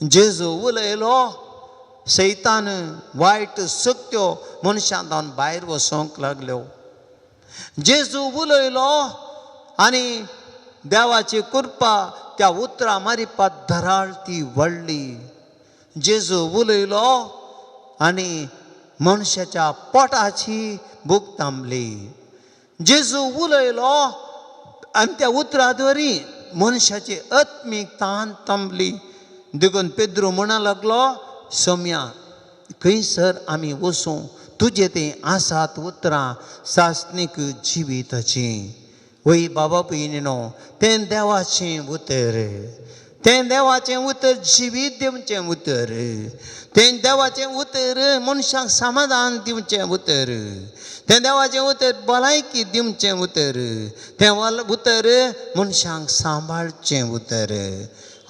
जेजू उलयलो, सैतान वायट शक्त्यो मनशां जावन भायर वचोंक लागल्यो. जेजू उलयलो आनी देवाची कृपा त्या उतरां मारिपात धराळ ती व्हडली. जेजू उलयलो आनी मनशाच्या पोटाची भूक थांबली. जेजू उलयलो आनी त्या उतरा द्वारी मनशाची आत्मीक तान थांबली. देखून पेद्रू म्हणा लागलो, सोम्या खंयसर आमी वचूं, तुजे तीं आसात उतरां सासणीक जिविताचीं. वय बाबा भयणीनो, तें देवाचें उतर, तें देवाचें उतर जिवीत दिवचें उतर, तें देवाचें उतर मनशाक समाधान दिवचें उतर, तें देवाचें उतर भलायकी दिवचें उतर, तें उतर मनशांक सांबाळचें उतर.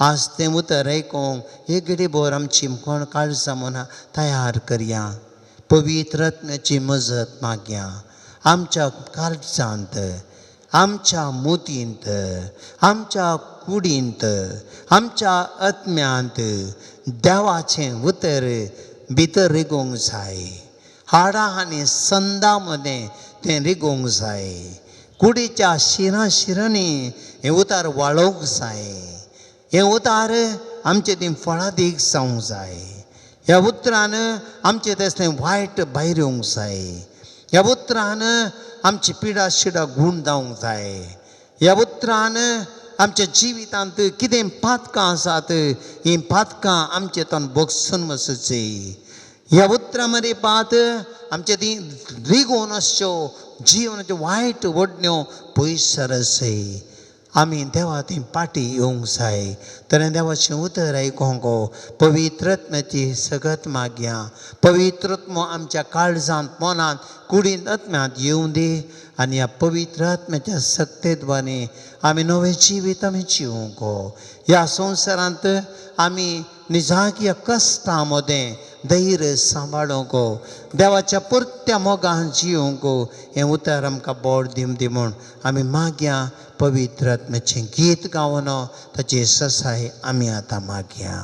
आज तें उतर आयकूंक एक घडी भर आमची कोण काळजां मनां तयार करया. पवित्र आत्म्याची मजत मागया. आमच्या काळजांत, आमच्या मोतींत, आमच्या कुडींत, आमच्या आत्म्यांत देवाचें उतर भितर रिगोवंक जाय. हाडां आनी संदां मदें तें रिगोवंक जाय. कुडीच्या शिरां शिरांनी हें उतर वाळोवंक जाय. हें उतर आमचें तीं फळादीक जावंक जाय. ह्या उतरान आमचें तसलें वायट भायर येवंक जाय. ह्या उतरान आमची पिडा शिडा गूण जावंक जाय. ह्या उतरान आमच्या जिवितांत कितें पातकां आसात हीं पातकां आमचे तोंड भोगसून वचची. ह्या उतरां मदीं पात आमचे ती रिगोवन आसच्यो जिवनाच्यो वायट वडण्यो पयस सरसय. आमी देवा ती पाटी येवंक जाय. तर देवाचें उतर आयकूंक पवित्र आत्म्याची सगत मागया. पवित्र आत्मो आमच्या काळजांत, मनांत, कुडींत, आत्म्यांत येवं दी आनी ह्या पवित्र आत्म्याच्या सक्तेद्वारे आमी नवें जिवीत आमी जिवंक. ह्या संवसारांत आमी निजाक ह्या कश्टां मदें धैर्य सांबाळूंक, देवाच्या पुरत्या मोगान जिवंक हें उतर आमकां बोड दिवं दी म्हूण आमी मागया. पवित्र आत्म्याचें गीत गावन ताची ससाय आमी आतां मागया.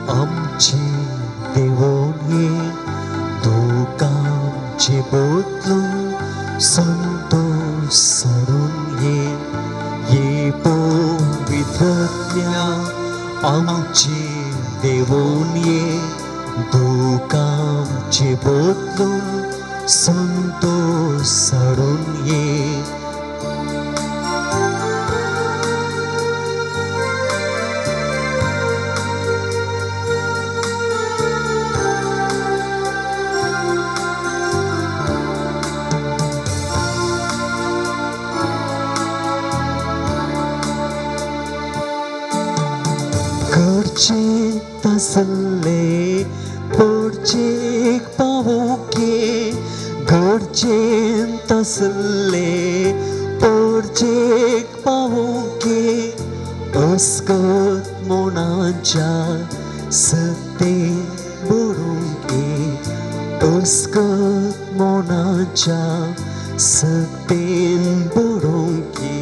आमची देवोनी दुकांचे बदलून संतोष सोडून ये. ये पवित्रत्या आमची देवोनी दुकांचे बदलून संतोष सोडून ये. गरजेंत आसले परजेक पावोवंक ये, गरजेंत आसले परजेक पावोवंक ये, अस्कत मोनाच्या सत्तेन बरोवंक ये, अस्कत मोनाच्या सत्तेन बरोवंक ये.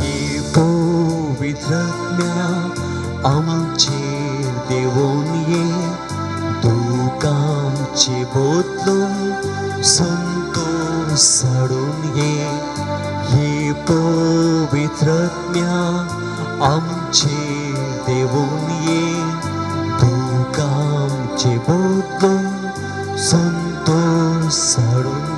ये पवित्र आत्म्या आमचेर देंवोन ये, दुकांचे बदलून संतोश हाडून ये. ये पवित्र आत्म्या आमचेर देंवोन ये, दुकांचे बदलून संतोश हाडून ये.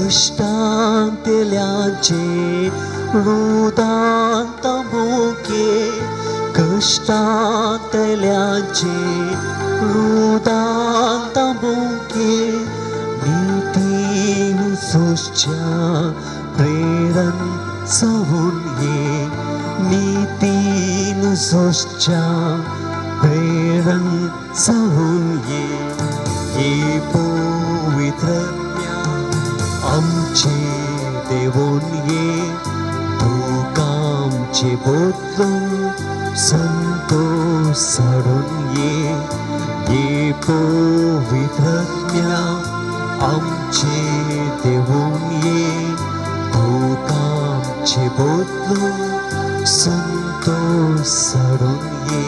कश्टांतल्याचे रुदान तंबुके, कश्टांतल्याचे रुदान तंबुके, नितीन सोसच्या प्रेरण जावन ये, नितीन सोसच्या प्रेरण जावन ये. ये पवित्र आत्म्या आमचे देवोन ये, दुकांचे बदलून संतोश हाडून ये. ये पवित्र आत्म्या आमचे देवोन ये, दुकांचे बदलून संतोश हाडून ये.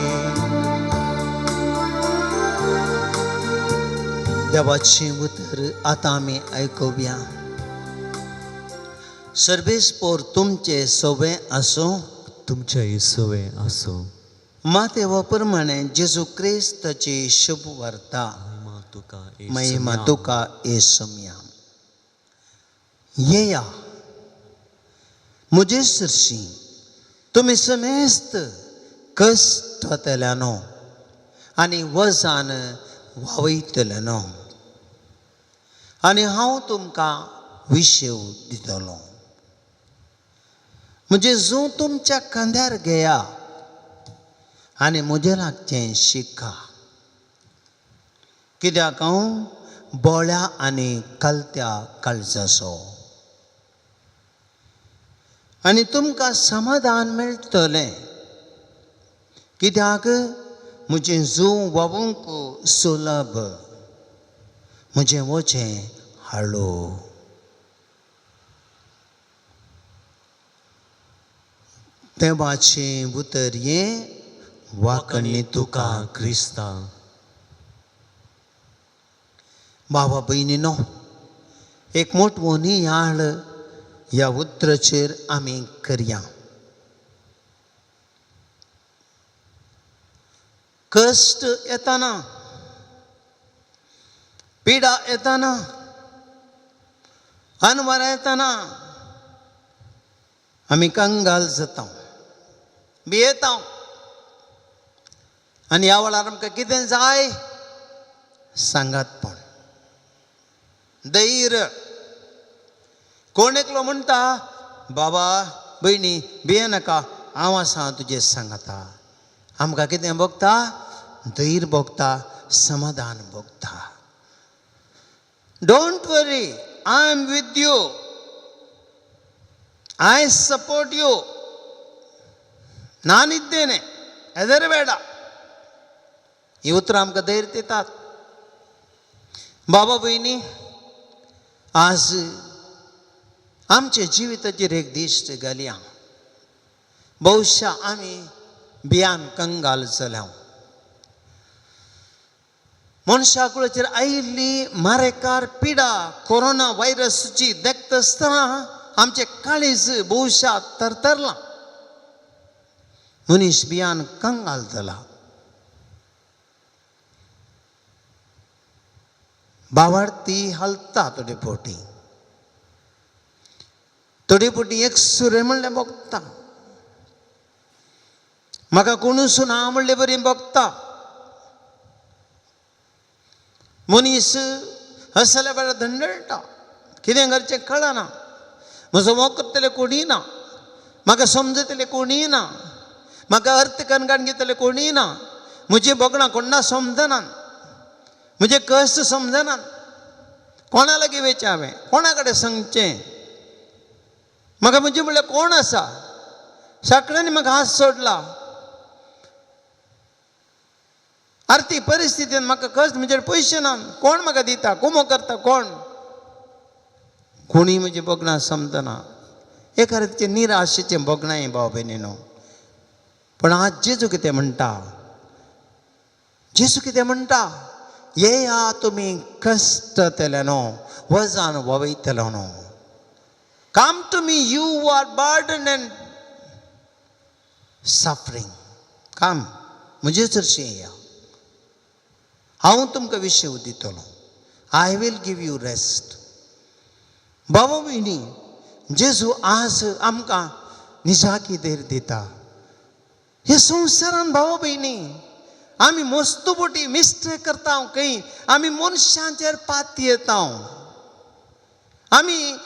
देवाचें उतर आतां आमी आयकुया. सर्वेस्पोर तुमचें सवें आसूं, तुमच्या सवें आसूं. मातेवा प्रमाणे जेजू क्रिस्ताची शुभ वार्ता. महिमा तुका महिमा तुका येसुम्या. येया म्हजे सरशी तुमी समेस्त कश्ट जातल्यानो आनी वजान व्हांवयतल्यानो, आनी हांव तुमकां विशेव दितलो. म्हजें जूं तुमच्या खांद्यार घेया आनी म्हजें लागचें शिका, कित्याक हांव बोळ्या आनी कलत्या काळजाचो, आनी तुमकां समाधान मेळटलें, कित्याक म्हजें जूं व्हांवूंक सुलभ, म्हजें वचें हाळू. देवाचें उतर हें वाकणी तुका क्रिस्ता. बाबा भयणीनो, एक मोटवो नियाळ ह्या उतराचेर आमी करया. कश्ट येताना, पिडा येताना, अनवरा येताना आमी कंगाल जाता, भियेता, आनी ह्या वेळार आमकां कितें जाय सांगात. पण धैर्य. कोण एकलो म्हणटा, बाबा भयणी भियेनाका, हांव आसा तुजें सांगाता. आमकां कितें भोगता? धैर्य भोगता, समाधान भोगता. Don't worry, I am with you, I support you, ನಾನಿದ್ದೇನೆ, ಹೆದರಬೇಡ. ಈ ಉತ್ತರ आमकां धैर्य दितात. बाबा भयणी, आज आमच्या जिविताचेर एक दिश्ट घालया. बहुशा आमी भियान कंगाल जाल्या. मनशा कुळाचेर आयिल्ली मारेकार पिडा कोरोना व्हायरसची देखता आसतना आमचें काळीज बहुशा तरतरलां. मनीस भियान कंगाल जाला. बावार्थी हालता थोडे फावटी, थोडे फावटी एक सुरें म्हणलें भोगता, म्हाका कोणूच ना म्हणले बरी भोगता. मनीस असल्या वेळार धंडळटा, कितें करचें कळना, म्हजो मोग करतले कोणीय ना, म्हाका समजतले कोणीय ना, म्हाका अर्थ कणकाण घेतले कोणीय ना, म्हजी भोगणां कोण्णा समजना, म्हजे कश्ट समजना, कोणा लागीं वयचें हांवें, कोणा कडेन सांगचें, म्हाका म्हजें म्हणल्यार कोण आसा, सगळ्यांनी म्हाका हात सोडला, आर्थीक परिस्थितीन म्हाका कश्ट, म्हजेर पयशे ना, कोण म्हाका दिता, कुमो करता, कोण, कोणीय म्हजी भोगणां समजना. एका रितीचें निराशेचें भोगणां हें भाव भयणीनो. पूण आज जेजू कितें म्हणटा, जेजू कितें म्हणटा, येया तुमी कश्टतले न्हू, वजन वयतलो न्हू. Come to me you are burden and suffering, come म्हजे चडशें येया, हांव तुमकां विशय दितलो, I will give you rest. बाबा भयणी, जेजू आज आमकां निजाकी धैर्य दिता. हे संवसारान भावा भयणी आमी मस्त बोटी मिस्टेक करता खंय, आमी मनशांचेर पातयेता, आमी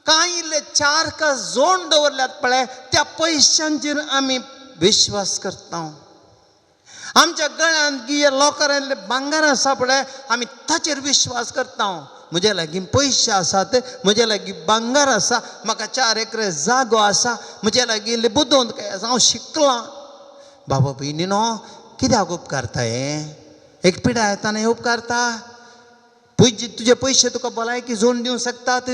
कांय इल्ले चार का जोड दवरल्यात पळय त्या पयशांचेर आमी विश्वास करता. आमच्या गळ्यांत गिये लोकरांतले भांगर आसा पळय आमी ताचेर विश्वास करता. म्हज्या लागीं पयशे आसात, म्हज्या लागीं भांगर आसा, म्हाका 4 एकरे जागो आसा, म्हज्या लागीं इल्ली बुदवंत काय आसा, हांव शिकलां. बाबा भयणीनो, कित्याक उपकारता हें? एक पिडा येतना हें उपकारता? पयशे तुजे पयशे तुका भलायकी जोडून दिवंक शकतात,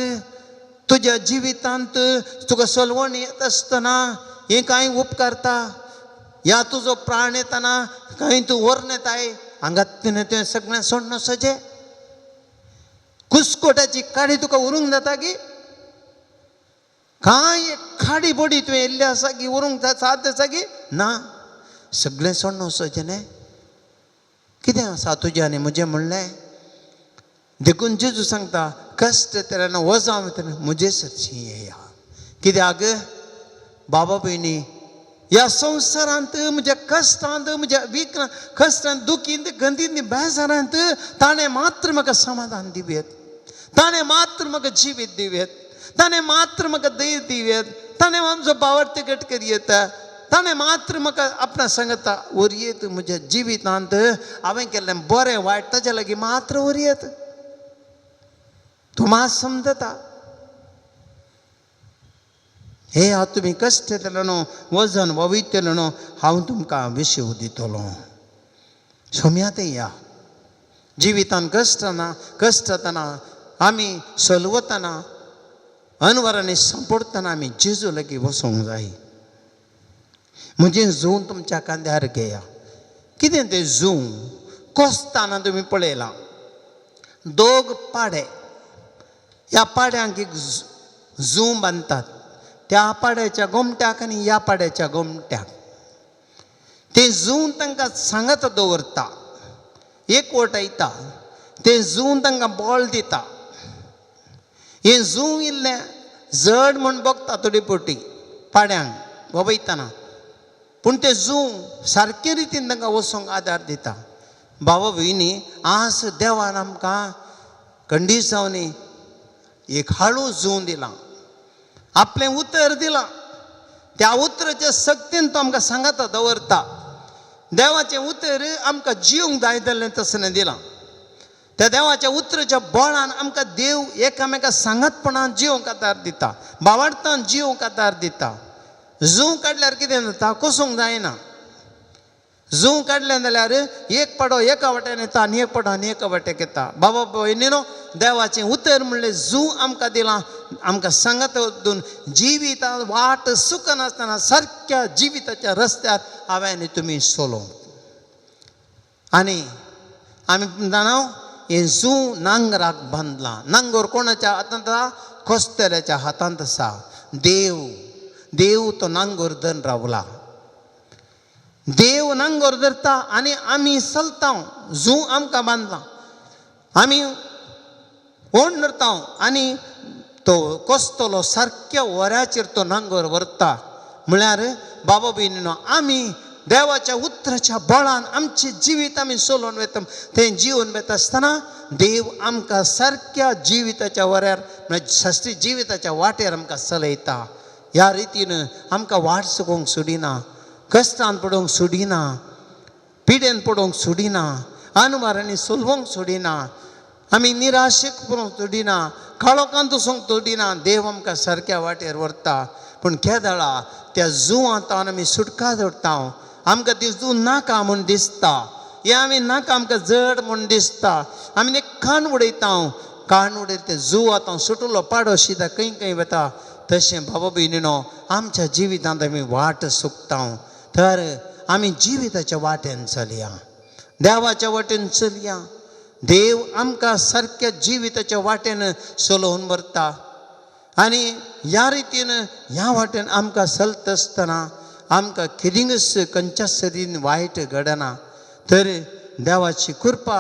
तुज्या जिवितांत तुका सलवण येत आसतना हें कांय उपकारता? या तुजो प्राण येतना कांय तूं व्हरून येताय, हांगा तुवें सगळें सोडून सजें कुस्कोटाची काडी तुका व्हरूंक जाता की? कांय एक खाडी बोडी तुवें येयल्ली आसा की व्हरूंक साध्य आसा की ना? सगळें सोडून वचचें न्हय. कितें आसा तुजें आनी म्हजें म्हणलें? देखून जेजू सांगता, कश्ट तेन्ना वजां वतना म्हजे सरशी येया. कित्याक बाबा भयणी, ह्या संवसारांत म्हज्या कश्टांत, म्हज्या विक्रांत, कश्टांत, दुखींत, गंदींत, बेजारांत ताणें मात्र म्हाका समाधान दिवयेत, ताणें मात्र म्हाका जिवीत दिवयेत, ताणें मात्र म्हाका धैर्य दिवयेत, ताणें आमचो भावार्थ घट करयेत, ताणें मात्र म्हाका आपणा सांगता वरयेत म्हज्या जिवितांत हांवें केल्लें बरें वायट ताच्या लागीं मात्र वरयेत. तूं मात समजता. हे हांव तुमी कश्ट येतलो न्हू, वजन वयतलो न्हू, हांव तुमकां विशेव दितलो. सोम्यात या जिवितान कश्टना कश्टतना आमी सलवतना अनवरांनी सांपडटना आमी जेजू लागीं वचोंक जाय. म्हजें जूं तुमच्या कांद्यार घेया. कितें तें जूं कोसताना तुमी पळयलां, दोग पाडे, ह्या पाड्यांक एक जूं बांदतात, त्या पाड्याच्या गोमट्याक आनी ह्या पाड्याच्या गोमट्याक. तें जूं तांकां सांगात दवरता, एक वटायता, तें जूं तांकां बळ दिता. हें जूं इल्लें जड म्हूण भोगता थोडी पोटी पाड्यांक वयतना, पूण तें जूं सारके रितीन तांकां वचूंक आदार दिता. बाबा भयणी, आज देवान आमकां कंडिसांवनी एक हाळू जूं दिलां, आपलें उतर दिलां, त्या उतराच्या सक्तीन तो आमकां सांगाता दवरता. देवाचें उतर आमकां जिवंक जाय जाल्लें तसलें दिलां. त्या देवाच्या उतराच्या बळान आमकां देव एकामेका सांगातपणान जिवंक आदार दिता, भावार्थान जिवंक आदार दिता. जूं काडल्यार कितें जाता, कोसूंक जायना. जूं काडलें जाल्यार एक पाडो एका वाट्यान येता आनी एक पाडो आनी एका वाट्याक येता. बाबा भयणीनो, देवाचें उतर म्हणलें जूं आमकां दिलां, आमकां सांगात वचून जिवितांत वाट चुकनासतना सारक्या जिविताच्या रस्त्यार हांवें आनी तुमी चलोवंक. आनी आमी जाणा हें जूं नांगराक बांदलां. नांगर कोणाच्या हातांत आसा? कोसतल्याच्या हातांत आसा. देव देव तो नांगर धरून रावला. देव नांगर धरता आनी आमी चलता. जूं आमकां बांदलां, आमी ओंड धरता आनी तो कोसतलो सारक्या वऱ्याचेर तो नांगर व्हरता. म्हळ्यार बाबा भयणीनो, आमी देवाच्या उतराच्या बळान आमचें जिवीत आमी चलोवन वता. तें जिवन वता आसतना देव आमकां सारक्या जिविताच्या वऱ्यार म्हळ्यार शास्त्री जिविताच्या वाटेर आमकां चलयता. ह्या रितीन आमकां वाट चुकोवंक सोडिना, कश्टान पडोवंक सोडिना, पिडेन पडोवंक सोडिना, अनवारांनी सोलवंक सोडिना, आमी निराशेक पडोवंक सोडिना, काळोखांत वचूंक सोडिना. देव आमकां सारक्या वाटेर व्हरता. पूण केदळा त्या जुवांतान आमी सुटका जोडटा. आमकां ती जू नाका म्हूण दिसता, हें आमी नाका आमकां जड म्हूण दिसता, आमी ते कान उडयता. कान उडयता ते जू आतां सुटलो पाडो शिता खंय खंय वता. तशें बाबा भयणीनो आमच्या जिवितांत आमी वाट चुकता. तर आमी जिविताच्या वाटेन चलया, देवाच्या वाटेन चलया. देव आमकां सारक्या जिविताच्या वाटेन चलोवन व्हरता. आनी ह्या रितीन ह्या वाटेन आमकां चलता आसतना आमकां कितेंच खंयच्याच तरेन वायट घडना. तर देवाची कृपा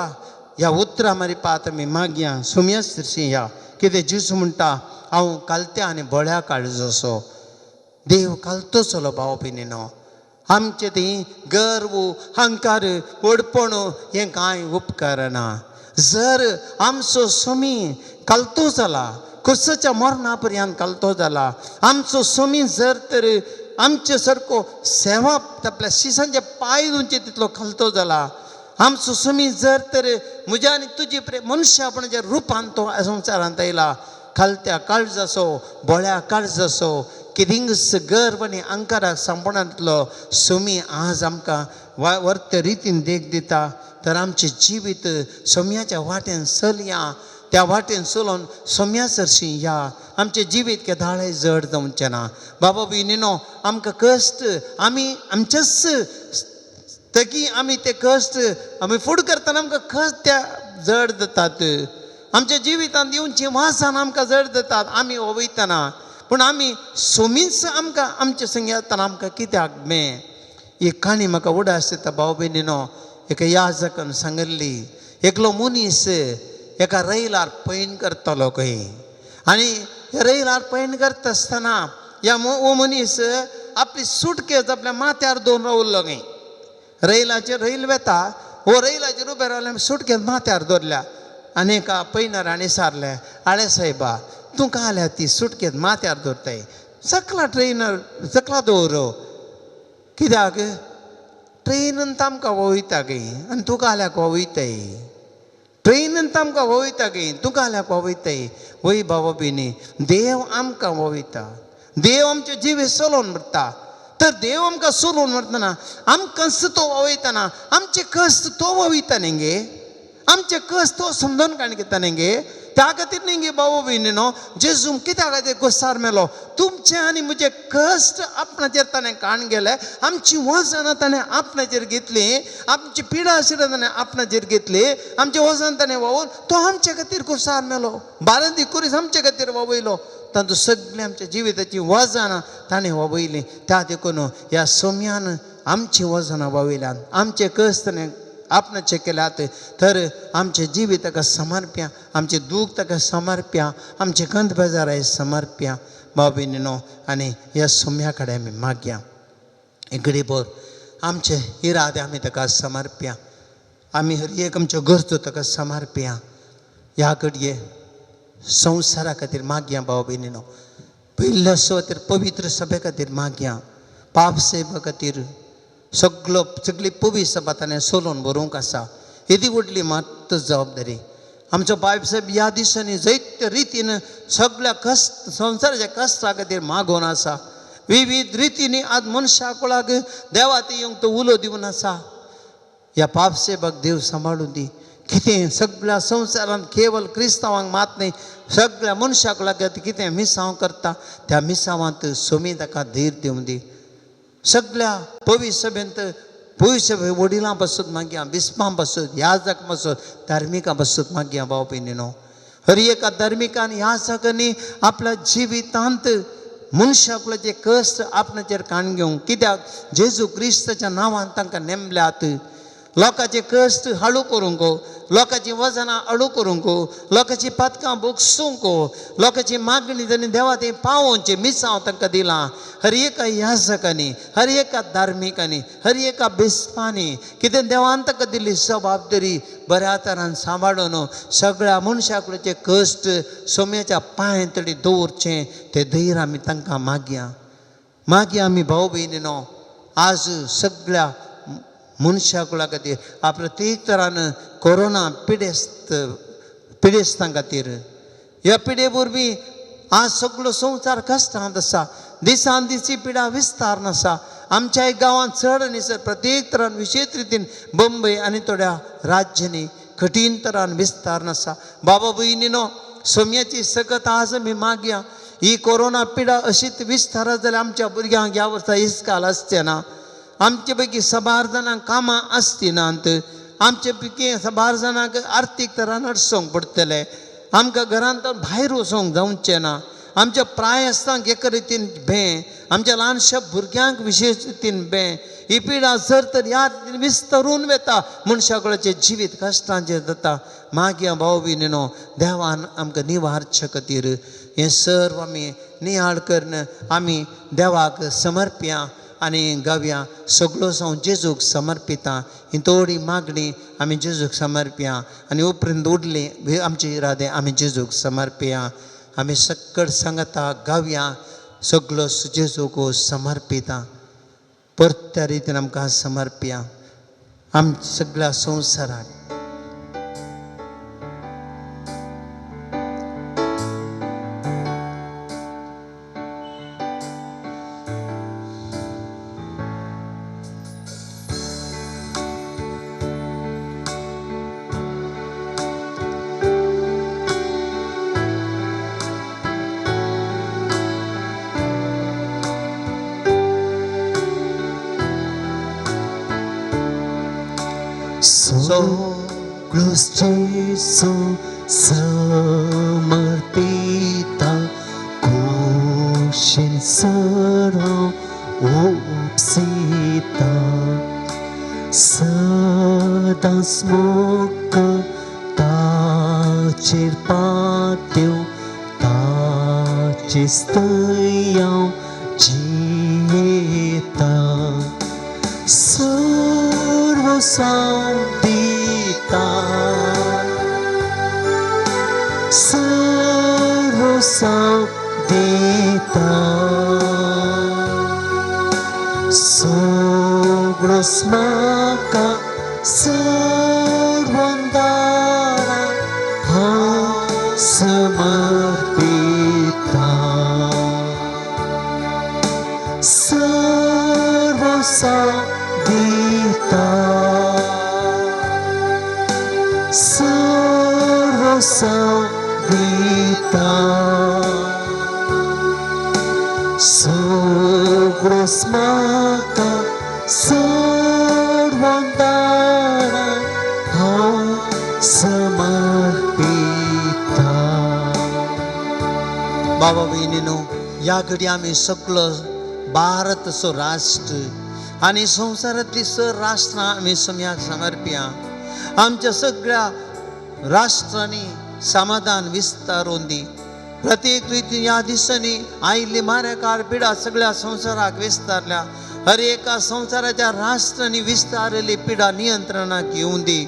ह्या उतरां मारिपात आमी मागया सुमयाच तशी ह्या कितें जेजू म्हणटा, हांव कालत्या आनी बळ्या काळजोसो. देव कालतो चलो भाव भयणीनो. आमचें ती गर्व, अहंकार, व्हडपण हें कांय उपकारना. जर आमचो स्वामी कालतो जाला, कुसाच्या मरणा पर्यंत कालतो जाला, आमचो स्वामी जर तर आमचे सारको सेवा आपल्या शिसांचे पांय धुवचे तितलो खालतो जाला, आमचो स्वामी जर तर म्हज्या आनी तुजी मनशापणाच्या रुपान तो संवसारांत आयला, खालत्या काळजाचो, बोळ्या काळजाचो, कितेंच गर्व आनी अहंकाराक सांपणांतलो स्वामी आज आमकां वर्त रितीन देख दिता. तर आमचें जिवीत सोम्याच्या वाटेन चलया, त्या वाटेन चलोवन सोम्या सरशी या. आमचें जिवीत केदाळें जड जावचें ना. बाबा भयणीनो आमकां कश्ट आमी आमचेच तकी आमी ते कश्ट आमी फुड करतना आमकां कश्ट त्या जड जातात. आमच्या जिवितांत येवची वासान आमकां जड जातात आमी वयतना. पूण आमी सोमीच आमकां आमचे संग येतना आमकां कित्याक में ही काणी म्हाका उडास दिता भाव भयणीनो. एका याजकान सांगिल्ली, एकलो मनीस एका रैलार पैण करतालो खंय, आनी रैलार पैण करता आसतना ह्या हो मनीस आपली सुटकेज आपल्या माथ्यार दवरून रावल्लो खंय. रैलाचेर रैल वेता, हो रैलाचेर उबे रावले, सुटकेज माथ्यार दवरल्या आनी एका पैनर हाणें सारलें, आळे सायबा तूं काल्या ती सुटकेज माथ्यार दवरताय, सकला ट्रेनर सकला दवर, कित्याक ट्रेनीन आमकां वयता खंय आनी तूं काल्याक वयताय, ट्रेनीन आमकां वयता खंय, तूं काल्याक वयताय. वय बाबा भयणी, देव आमकां वयता, देव आमचें जिवीत चलोवन व्हरता. तर देव आमकां चलोवन व्हरतना आमकां तो वयतना आमचे कश्ट तो वयता न्ही गे, आमचे कश्ट तो समजून काण घेता न्ही गे. त्या खातीर न्ही गे बाबा भयणीनो, जेजू कित्या खातीर कुसार मेलो, तुमचें आनी म्हजें कश्ट आपणाचेर ताणें काण गेले, आमची वजनां ताणें आपणाचेर घेतली, आमची पिडा आशिल्ली ताणें आपणाचेर घेतली, आमचें वजन ताणें व्हांवून तो आमचे खातीर कुसार मेलो, बारांदी कुरीस आमचे खातीर व्हांवयलो, तातूंत सगळीं आमच्या जिविताची वजनां ताणें व्हांवयलीं. त्या देखून ह्या सोम्यान आमचीं वजनां व्हांवयल्यात, आमचे कश्ट ताणें आपणाचे केल्यात. तर आमचें जिवीत ताका समर्प्या, आमचें दूख ताका समर्प्या, आमचें गंध बेजाराय समर्प्या भाव भयणीनो. आनी ह्या सोम्या कडेन आमी मागया घडीभर आमचे इरादे आमी ताका समर्प्या, आमी हर एक आमच्यो गरजो ताका समर्प्या. ह्या घडये संवसारा खातीर मागया भाव भयणीनो, पयल्या सुवातेर पवित्र सभे खातीर मागया, पाप सेवा खातीर सगलो सगळी पवित्र सभा ताणें सोलोवन बरोवंक आसा. येदी व्हडली मात जबाबदारी आमचो बायब साहेब ह्या दिसांनी जैत्य रितीन सगळ्या कश्ट संवसाराच्या कश्टा खातीर मागोवन आसा. विविध रितींनी आज मनशा कुळाक देवा ती येवंक तो उलो दिवन आसा. ह्या पाप सेवाक देव सांबाळून दी. कितें सगळ्या संवसारांत केवल क्रिस्तांवांक मात न्ही, सगळ्या मनशाक लागत कितें मिसांव करता त्या मिसांवांत सोमी ताका धीर दिवन दी. सगळ्या पवित्र सभेंत पवित्र सभे वडिलां पासून मागया, बिस्पां पासून, याजक पासून, धार्मिकां पासून मागया भाव भयणीनो. हर एका धार्मिकान याजकांनी आपल्या जिवितांत मनशाकुलाचे कश्ट आपणाचेर काण घेवंक, कित्याक जेजू क्रिस्ताच्या नांवान तांकां नेमल्यात. लोकांचे कश्ट हाडू करूंक, लोकांची वजनां हाडू करूंक, लोकांची पातकां बोगसूंक, लोकांची मागणी तांणी देवा तें पावोवचें मिसांव तांकां दिलां. हर एका याजकांनी, हर एका धार्मिकांनी, हर एका बिस्पांनी कितें देवान तांकां दिल्ली जबाबदारी बऱ्या तरान सांबाळून सगळ्या मनशा कडचे कश्ट सोम्याच्या पांय तडी दवरचें तें धैर्य आमी तांकां मागया. मागीर आमी भाव भयणीनो आज सगळ्या मनशा कुळा खातीर प्रत्येक तरान कोरोना पिडेस्तां खातीर ह्या पिडे वरवीं आज सगळो संवसार कश्टांत आसा. दिसान दीस ही पिडा विस्तार आसा. आमच्याय गांवांत चड न्ही सर प्रत्येक तरान विशेश रितीन बंबय आनी थोड्या राज्यांनी कठीण तरान विस्तार आसा. बाबा भयणीनो सोम्याची सकत आज आमी मागया. ही कोरोना पिडा अशीच विस्तार जाल्यार आमच्या भुरग्यांक ह्या वर्सा इस्काल आसचें ना. आमचे पैकी साबार जाणांक कामां आसची नात. आमचे पैकी साबार जाणांक आर्थीक तरान अडचोवंक पडटलें. आमकां घरांत भायर वचोंक जावचें ना. आमच्या प्रायस्तांक एका रितीन भें, आमच्या ल्हानशा भुरग्यांक विशेश रितीन भें. ही पिडा जर तर ह्या रितीन विस्तरून वता मनशा कुळाचें जिवीत कश्टांचें जाता. मागीर भाव भयणीनो देवान आमकां निवारचे खातीर हें सर्व आमी नियाळ करून आमी देवाक समर्पया आनी गावया. सगळो हांव जेजूक समर्पिता. ही थोडी मागणी आमी जेजूक समर्पया आनी उपरांत उरली आमचे इरादे आमी जेजूक समर्पया. आमी सक्कड सांगता गावया सगळो जेजूक समर्पिता. परत्या रितीन आमकां समर्पया आमच्या सगळ्या संवसाराक. Jesu समर्पिता कुशीन सर्व उपसिता सदांच मुक्त ताचेर पात्यो ताचे स्तयाव जियेता सर्व दिता सर्व दिता सगळो म्हाका सर्वंदारा हांव समर्पिता सर्व दिता सर्व दिता सगळो म्हाका सर्वंदारा हांव समर्पिता. बाबा भयणीनो ह्या घडी आमी सगळो भारत असो राष्ट्र आनी संवसारांतली सर राष्ट्रां आमी सम्याक समर्पया. आमच्या सगळ्या राष्ट्रांनी समाधान विस्तारून दी. प्रत्येक रितीन ह्या दिसांनी आयिल्ली मारेकार पिडा सगळ्या संवसाराक विस्तारल्या. हर एका संवसाराच्या राष्ट्रांनी विस्तारलेली पिडा नियंत्रणाक येवं दी.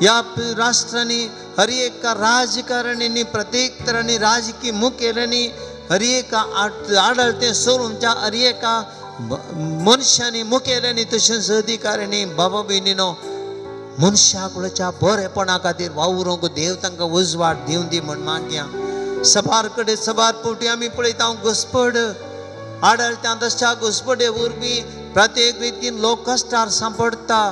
ह्या राष्ट्रांनी हर एका राजकारणींनी प्रत्येक तरांनी राजकीय मुखेल्यांनी हर एका आडळतें सोडूनच्या हर एका मनशांनी मुखेल्यांनी तशेंच अधिकाऱ्यांनी बाबा भयणीनो मनशा कुळाच्या बरेपणा खातीर वावरूंक देव तांकां उजवाड दिवं दी म्हण मागया. सबार कडेन सबार फावटी आमी पळयता घुसपड आडळत्या तशा घुसपडे वरवीं प्रत्येक रितीन लोक कश्टार सांपडटा,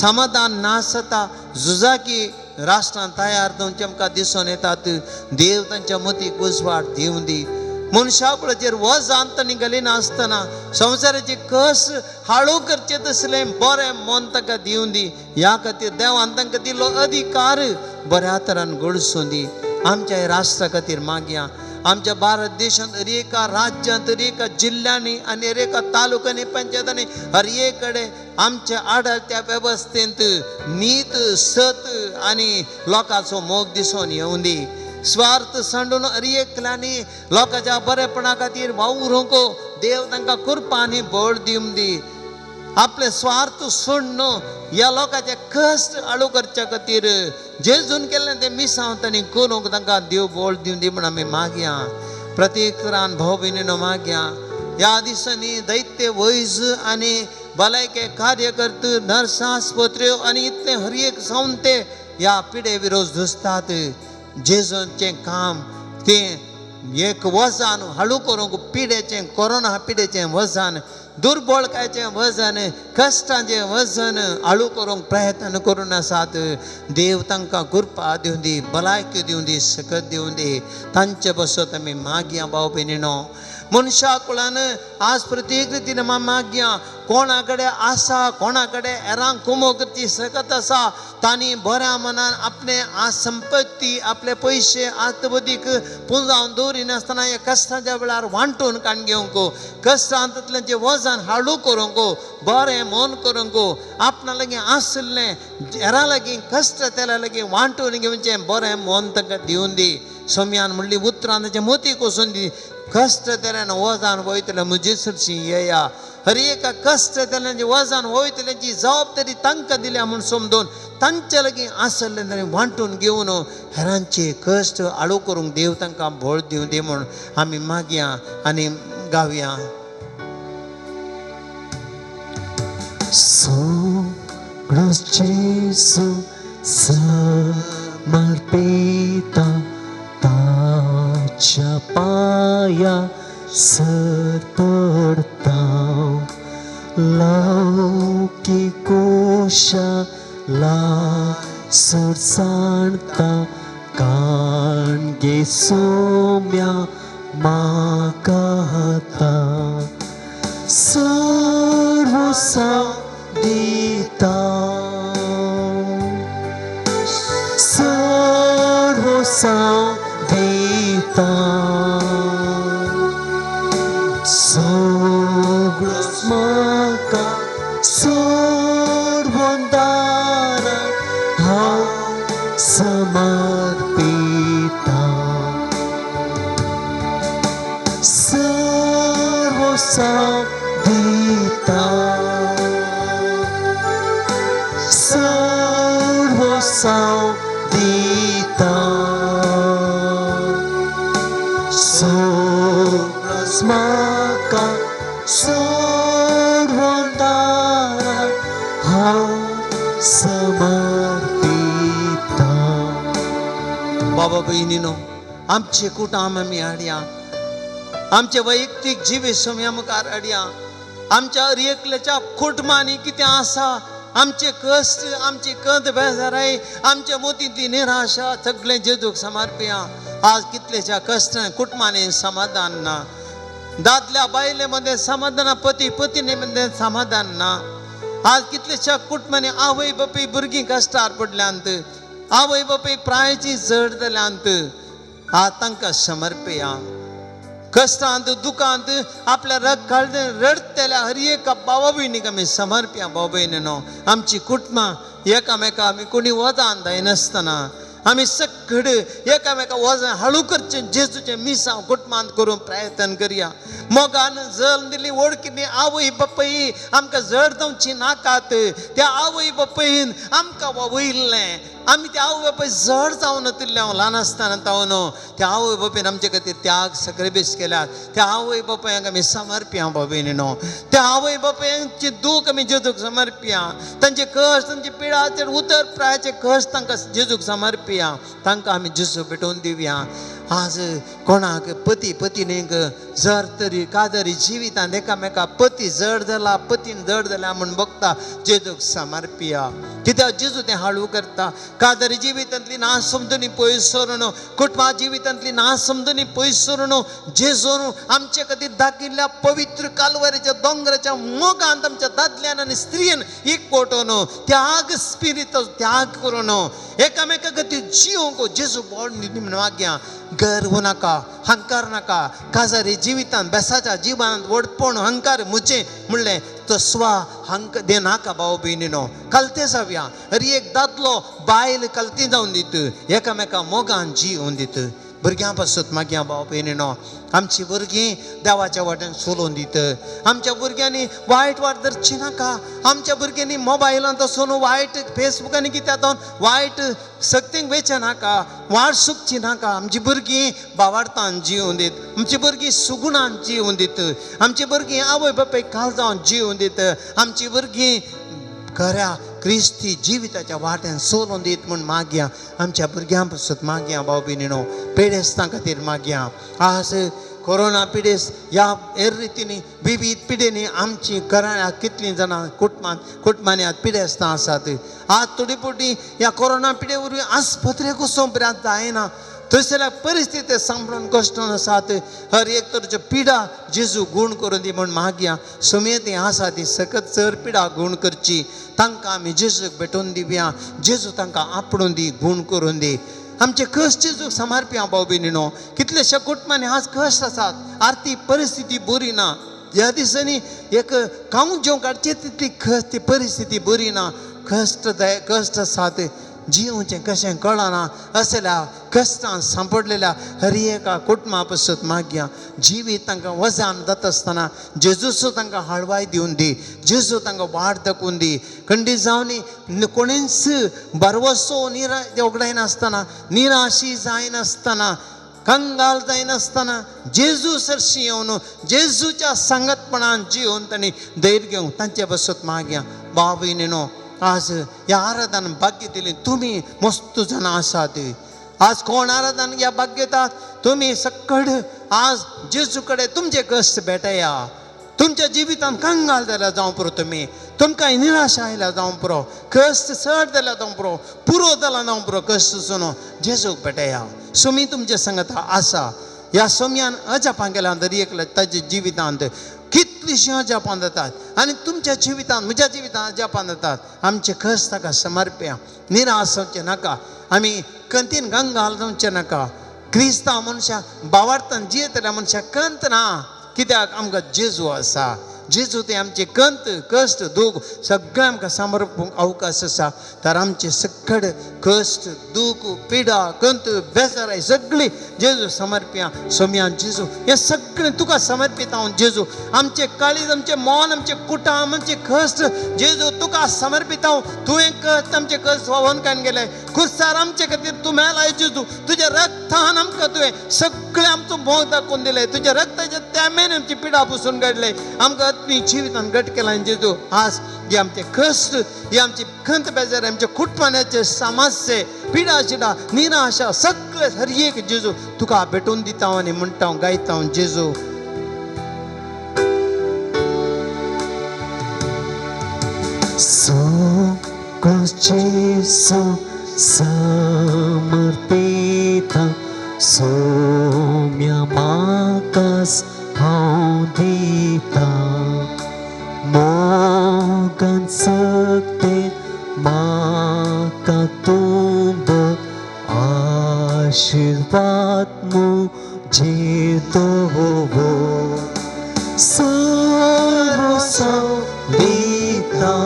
समाधान नासता. झुजाकी राष्ट्रां तयार जावचे आमकां दिसून येतात. देव तांच्या मतीक उजवाड दिवं दी. मनशा कुळाचेर वजान तांणी घालिनासतना संवसाराची कस हाळू करचें तसलें बरें मन ताका दिवं दी. ह्या खातीर देवान तांकां दिल्लो अधिकार बऱ्या तरान गळसूं दी. आमच्या ह्या राष्ट्रा खातीर मागया. आमच्या भारत देशांत हर एका राज्यांत, हर एका जिल्ल्यांनी आनी हर एका तालुक्यांनी, पंचायतांनी, हर एक कडेन आमच्या आडळत्या वेवस्थेंत नीत, सत आनी लोकांचो मोग दिसून येवंदी. स्वार्थ सांडून हर एकल्यांनी लोकांच्या बरेपणा खातीर वावरूंक देव तांकां कृपा आनी बळ दिवंदी. आपले स्वार्थ सोडून ह्या लोकांचे कश्ट हाडू करच्या खातीर जेजून केल्लें तें मिसांव तांणी करूंक तांकां देव बळ दिवंदी म्हूण आमी मागया. प्रत्येक भाव भयणीनो मागया. ह्या दिसांनी दैत्य वैज आनी भलायके कार्यकर्ते, नर्स, आस्पत्र्यो आनी इतले हर एक संस्थे ह्या पिडे विरोध झुजतात. जेजूचें काम तें एक वजन हाडू करूंक, पिडेचें, कोरोना पिडेचें वजन, दुर्बळकायचें वजन, कश्टांचें वजन हाडू करूंक प्रयत्न करून आसात. देव तांकां कृपा दिवंदी, भलायकी दिवंदी, सकत दिवंदी. तांचे बसत आमी मागया भाव भयणीनो. मनशा कुळान आज प्रत्येक रितीन मागया. कोणा कडेन आसा, कोणा कडेन हेरांक कुमो करची सकत आसा, तांणी बऱ्या मनान आपले आज संपत्ती, आपले पयशे आत्मबुद्धीक पुंजावन दवरिनासतना ह्या कश्टाच्या वेळार वांटून काण घेवंक, कश्टांतलें जें वजन हाडू करूंक, बरें मन करूंक, आपणा लागीं आशिल्लें हेरां लागीं कश्ट तेल्या लागीं वांटून घेवचें बरें मन तांकां दिवन दी. सोम्यान म्हणली उतरां ताच्या मोती वचून दी. कश्ट तेल्यान वजन वयतलें म्हजे सरशी येया. हर एका कश्ट तेल्यान वजन वयतल्यांची जबाबदारी तांकां दिल्या म्हूण समजून तांचे लागीं आसलें तांणी वांटून घेवन हेरांचे कश्ट आळू करूंक देव तांकां बळ दिवं दी म्हूण आमी मागया आनी गावया. सगळो जेजू समर्पिता ताच्या पाया सर पडता. लौकीक कोशा सर सांडता काणगे सोम्या माकाता सर्व दिता सर्व दिता सगळो म्हाका सोडून दारा हांव समर्पिता सर्व दिता सर्व दिता सगळो म्हाका सोडून दारा हांव समर्पिता. बाबा भयणीनो, आमचे कुटुंब आमी हाडया, आमचे वैयक्तीक जिवीत सोम्या मुखार हाडया. आमच्या हर एकल्याच्या कुटुंबांनी कितें आसा, आमचे कश्ट, आमची कंद बेजाराय, आमच्या मोतींतली निराशा सगळें जेजूक समर्पया. आज कितलेच्या कश्ट कुटुंबांनी समाधान ना, दादल्या बायले मदें समाधान, पती पत्नी मदें समाधान ना. आज कितलेशा कुटुंबांनी आवय बापूय भुरगीं कश्टार पडल्यांत, आवय बापूय प्रायची जड जाल्यांत. आज तांकां समर्पया. कश्टांत दुखांत आपल्या रग काडले रडटल्या हर एका बाबा भयणीक आमी समर्पया. भाव भयणीनो, आमची कुटुंबां एकामेका आमी कोणी वजान जायनासतना आमी सगळे एकामेका वजन हाळू करचें जेजूचें मिसांव कुटुंबांत करूंक प्रयत्न करया. मोगान जल्म दिली वळखिल्ली आवय बापूय आमकां जड जावची नाकात. त्या आवय बापूयन आमकां वावयल्लें, आमी त्या आवय बापूय जड जावन नातिल्लें हांव ल्हान आसतना तावन त्या आवय बापूयन आमचे खातीर त्याग सॅक्रिफायस केल्यात. त्या आवय बापायांक आमी समर्पया भाव भयणीनो. त्या आवय बापायांची दूख आमी जेजूक समर्पया. तांचे कश्ट, तांचे पिडाचेर उतर प्रायाचे कश्ट तांकां जेजूक समर्पया. तांकां आमी जेजू भेटोवन दिवया. आज कोणाक पती पत्नीक जर तरी कादरी जिवितांत एकामेका पती जड जाला, पतीन जड जाला म्हूण बगता, जेजूक समर्पया. कित्याक जेजू तें हाळू करता. कादरी जिवितांतली ना समजुनी पयस सरून, कुटुंबा जिवितांतली ना समजुनी पयस सरून जेजून आमचे खातीर दाखयल्ल्या पवित्र कालवारीच्या दोंगराच्या मोगांत आमच्या दादल्यान आनी स्त्रियेन एकवटून त्याग स्पिरीत त्याग करून एकामेका खातीर जिवंक जेजू बोड मागया. गर्व नाका, नाका, हंकार नाका. काजारी जिवितांत बेसाच्या जिवनांत व्हडपण हंकार म्हजें म्हणलें तो स्वा हंक दे नाका भाव भयणीनो. कलते जावया. हर एक दादलो बायल कलती जावन दित, एकामेका मोगान जिवन दित. भुरग्यां पासत मागया भाव भयणीनो, आमची भुरगीं देवाच्या वाटेन चलोवन दित. आमच्या भुरग्यांनी वायट वाट धरची नाका. आमच्या भुरग्यांनी मोबायलांत वचून वायट फेसबुकांनी कित्याक वायट शक्तींक वेचें नाका, वाट सुकची नाका. आमची भुरगीं बावार्थान जिवन दीत, आमची भुरगीं सुगुणान जिवन दीत, आमची भुरगीं आवय बापायक काळजान जिवन दीत, आमची भुरगीं खऱ्या क्रिस्ती जिविताच्या वाट्यान चलोवन दीत म्हूण मागया. आमच्या भुरग्यां पासत मागया भाव भयणीनो, पिडेस्तां खातीर मागया. आज कोरोना पिडेस्त ह्या हेर रितींनी विवीध पिडेनी आमची घरां कितलीं जाणां कुटुंबांनी आज पिडेस्तां आसात. आज थोडी फावटी ह्या कोरोना पिडे वरवीं आस्पत्रेक वचूंक पर्यंत जायना, थंयसरल्या परिस्थिती सांबाळून कश्टान आसात. हर एक तरेच्यो पिडा जेजू गूण करून दी म्हूण मागया. सुमें ती आसा ती सकत चड पिडा गूण करची, तांकां आमी जेजूक भेटोवन दिवया. जेजू तांकां आपडून दी, गूण करून दी. आमचे कश्ट जेजूक समर्पया भाव भयणीनो. कितलेशा कुटुंबांनी आज कश्ट आसात, आर्थीक परिस्थिती बरी ना. ह्या दिसांनी एक खावंक जेवंक काडचें तितली कश्ट, ती परिस्थिती बरी ना. कश्ट कश्ट आसात, जिवचें कशें कळना असल्या कश्टान सांपडलेल्या हर एका कुटुंबा पासत मागया. जिवीत तांकां वजन जाता आसतना जेजूचो तांकां हाळवाय दिवन दी, जेजू तांकां वाट दाखोवन दी. खंडीत जावन कोणीच भरवसो निरा उगडायनासतना, निराशी जायनासतना, कंगाल जायनासतना जेजू सरशी येवन जेजूच्या सांगतपणान जिवन तांणी धैर्य घेवंक तांचे पासत मागया. भाव भयणीनो, आज ह्या आराधन भाग्य दिली तुमी मस्त जाणां आसात. आज कोण आराधन ह्या भाग्य दितात तुमी सकड आज जेजू कडेन तुमचे कश्ट भेटया. तुमच्या जिवितांत कंगाल जाल्यार जावं पुरो, तुमी तुमकां निराशा आयल्या जावं पुरो, कश्ट चड जाल्यार जावं पुरो, पुरो जाला जावं पुरो, कश्ट सुनो जेजूक भेटया. सुमी तुमचे संगता आसा. ह्या सोम्यान अजापां केल्या दर एकल्या ताच्या जिवितांत कितलीशीं अजापां जातात आनी तुमच्या जिवितांत म्हज्या जिवितांत अजापां जातात. आमचे कश्ट ताका समर्पया. निराश जावचें नाका, आमी कंतीन गंगाल जावचें नाका. क्रिस्तांव मनशां बावार्थान जियेतल्या मनशां कंत ना, कित्याक आमकां जेजू आसा. जेजू ते आमचे कंत कश्ट दूख सगळें आमकां समर्पूंक अवकाश आसा. तर आमचे सकड कश्ट दूख पिडा कंत बेजाराय सगळी जेजू समर्पया. सोम्यान जेजू हें सगळें तुका समर्पिता हांव जेजू. आमचें काळीज, आमचें मन, आमचें कुटाम, आमचें कश्ट जेजू तुका समर्पिता हांव. तुवें कश्ट आमचें कश्ट व्हांवोन काडून गेलें खुर्सार आमचे खातीर तूं मेलाय जेजू. तुज्या रक्तान आमकां तुवें सगळें आमचो मोग दाखोवन दिलें. तुज्या रक्ताच्या त्यामेन आमची पिडा पुसून काडले, आमकां आत्मीक जिवितान घट केलां जेजू. आज हे आमचे कश्ट, हे आमची खंत बेजार, आमच्या कुटुंबाचे समस्ये, पिडा शिडा निराशा सगळे हर एक जेजू तुका भेटून दिता आनी म्हणटा गायता जेजू. सगळो जेजू समर्पिता, सोम्या म्हाकाच हांव दिता. मोगान सक्ते म्हाका तुंब, आशिर्वाद म्हजेर दवर. सर्वस्व दिता,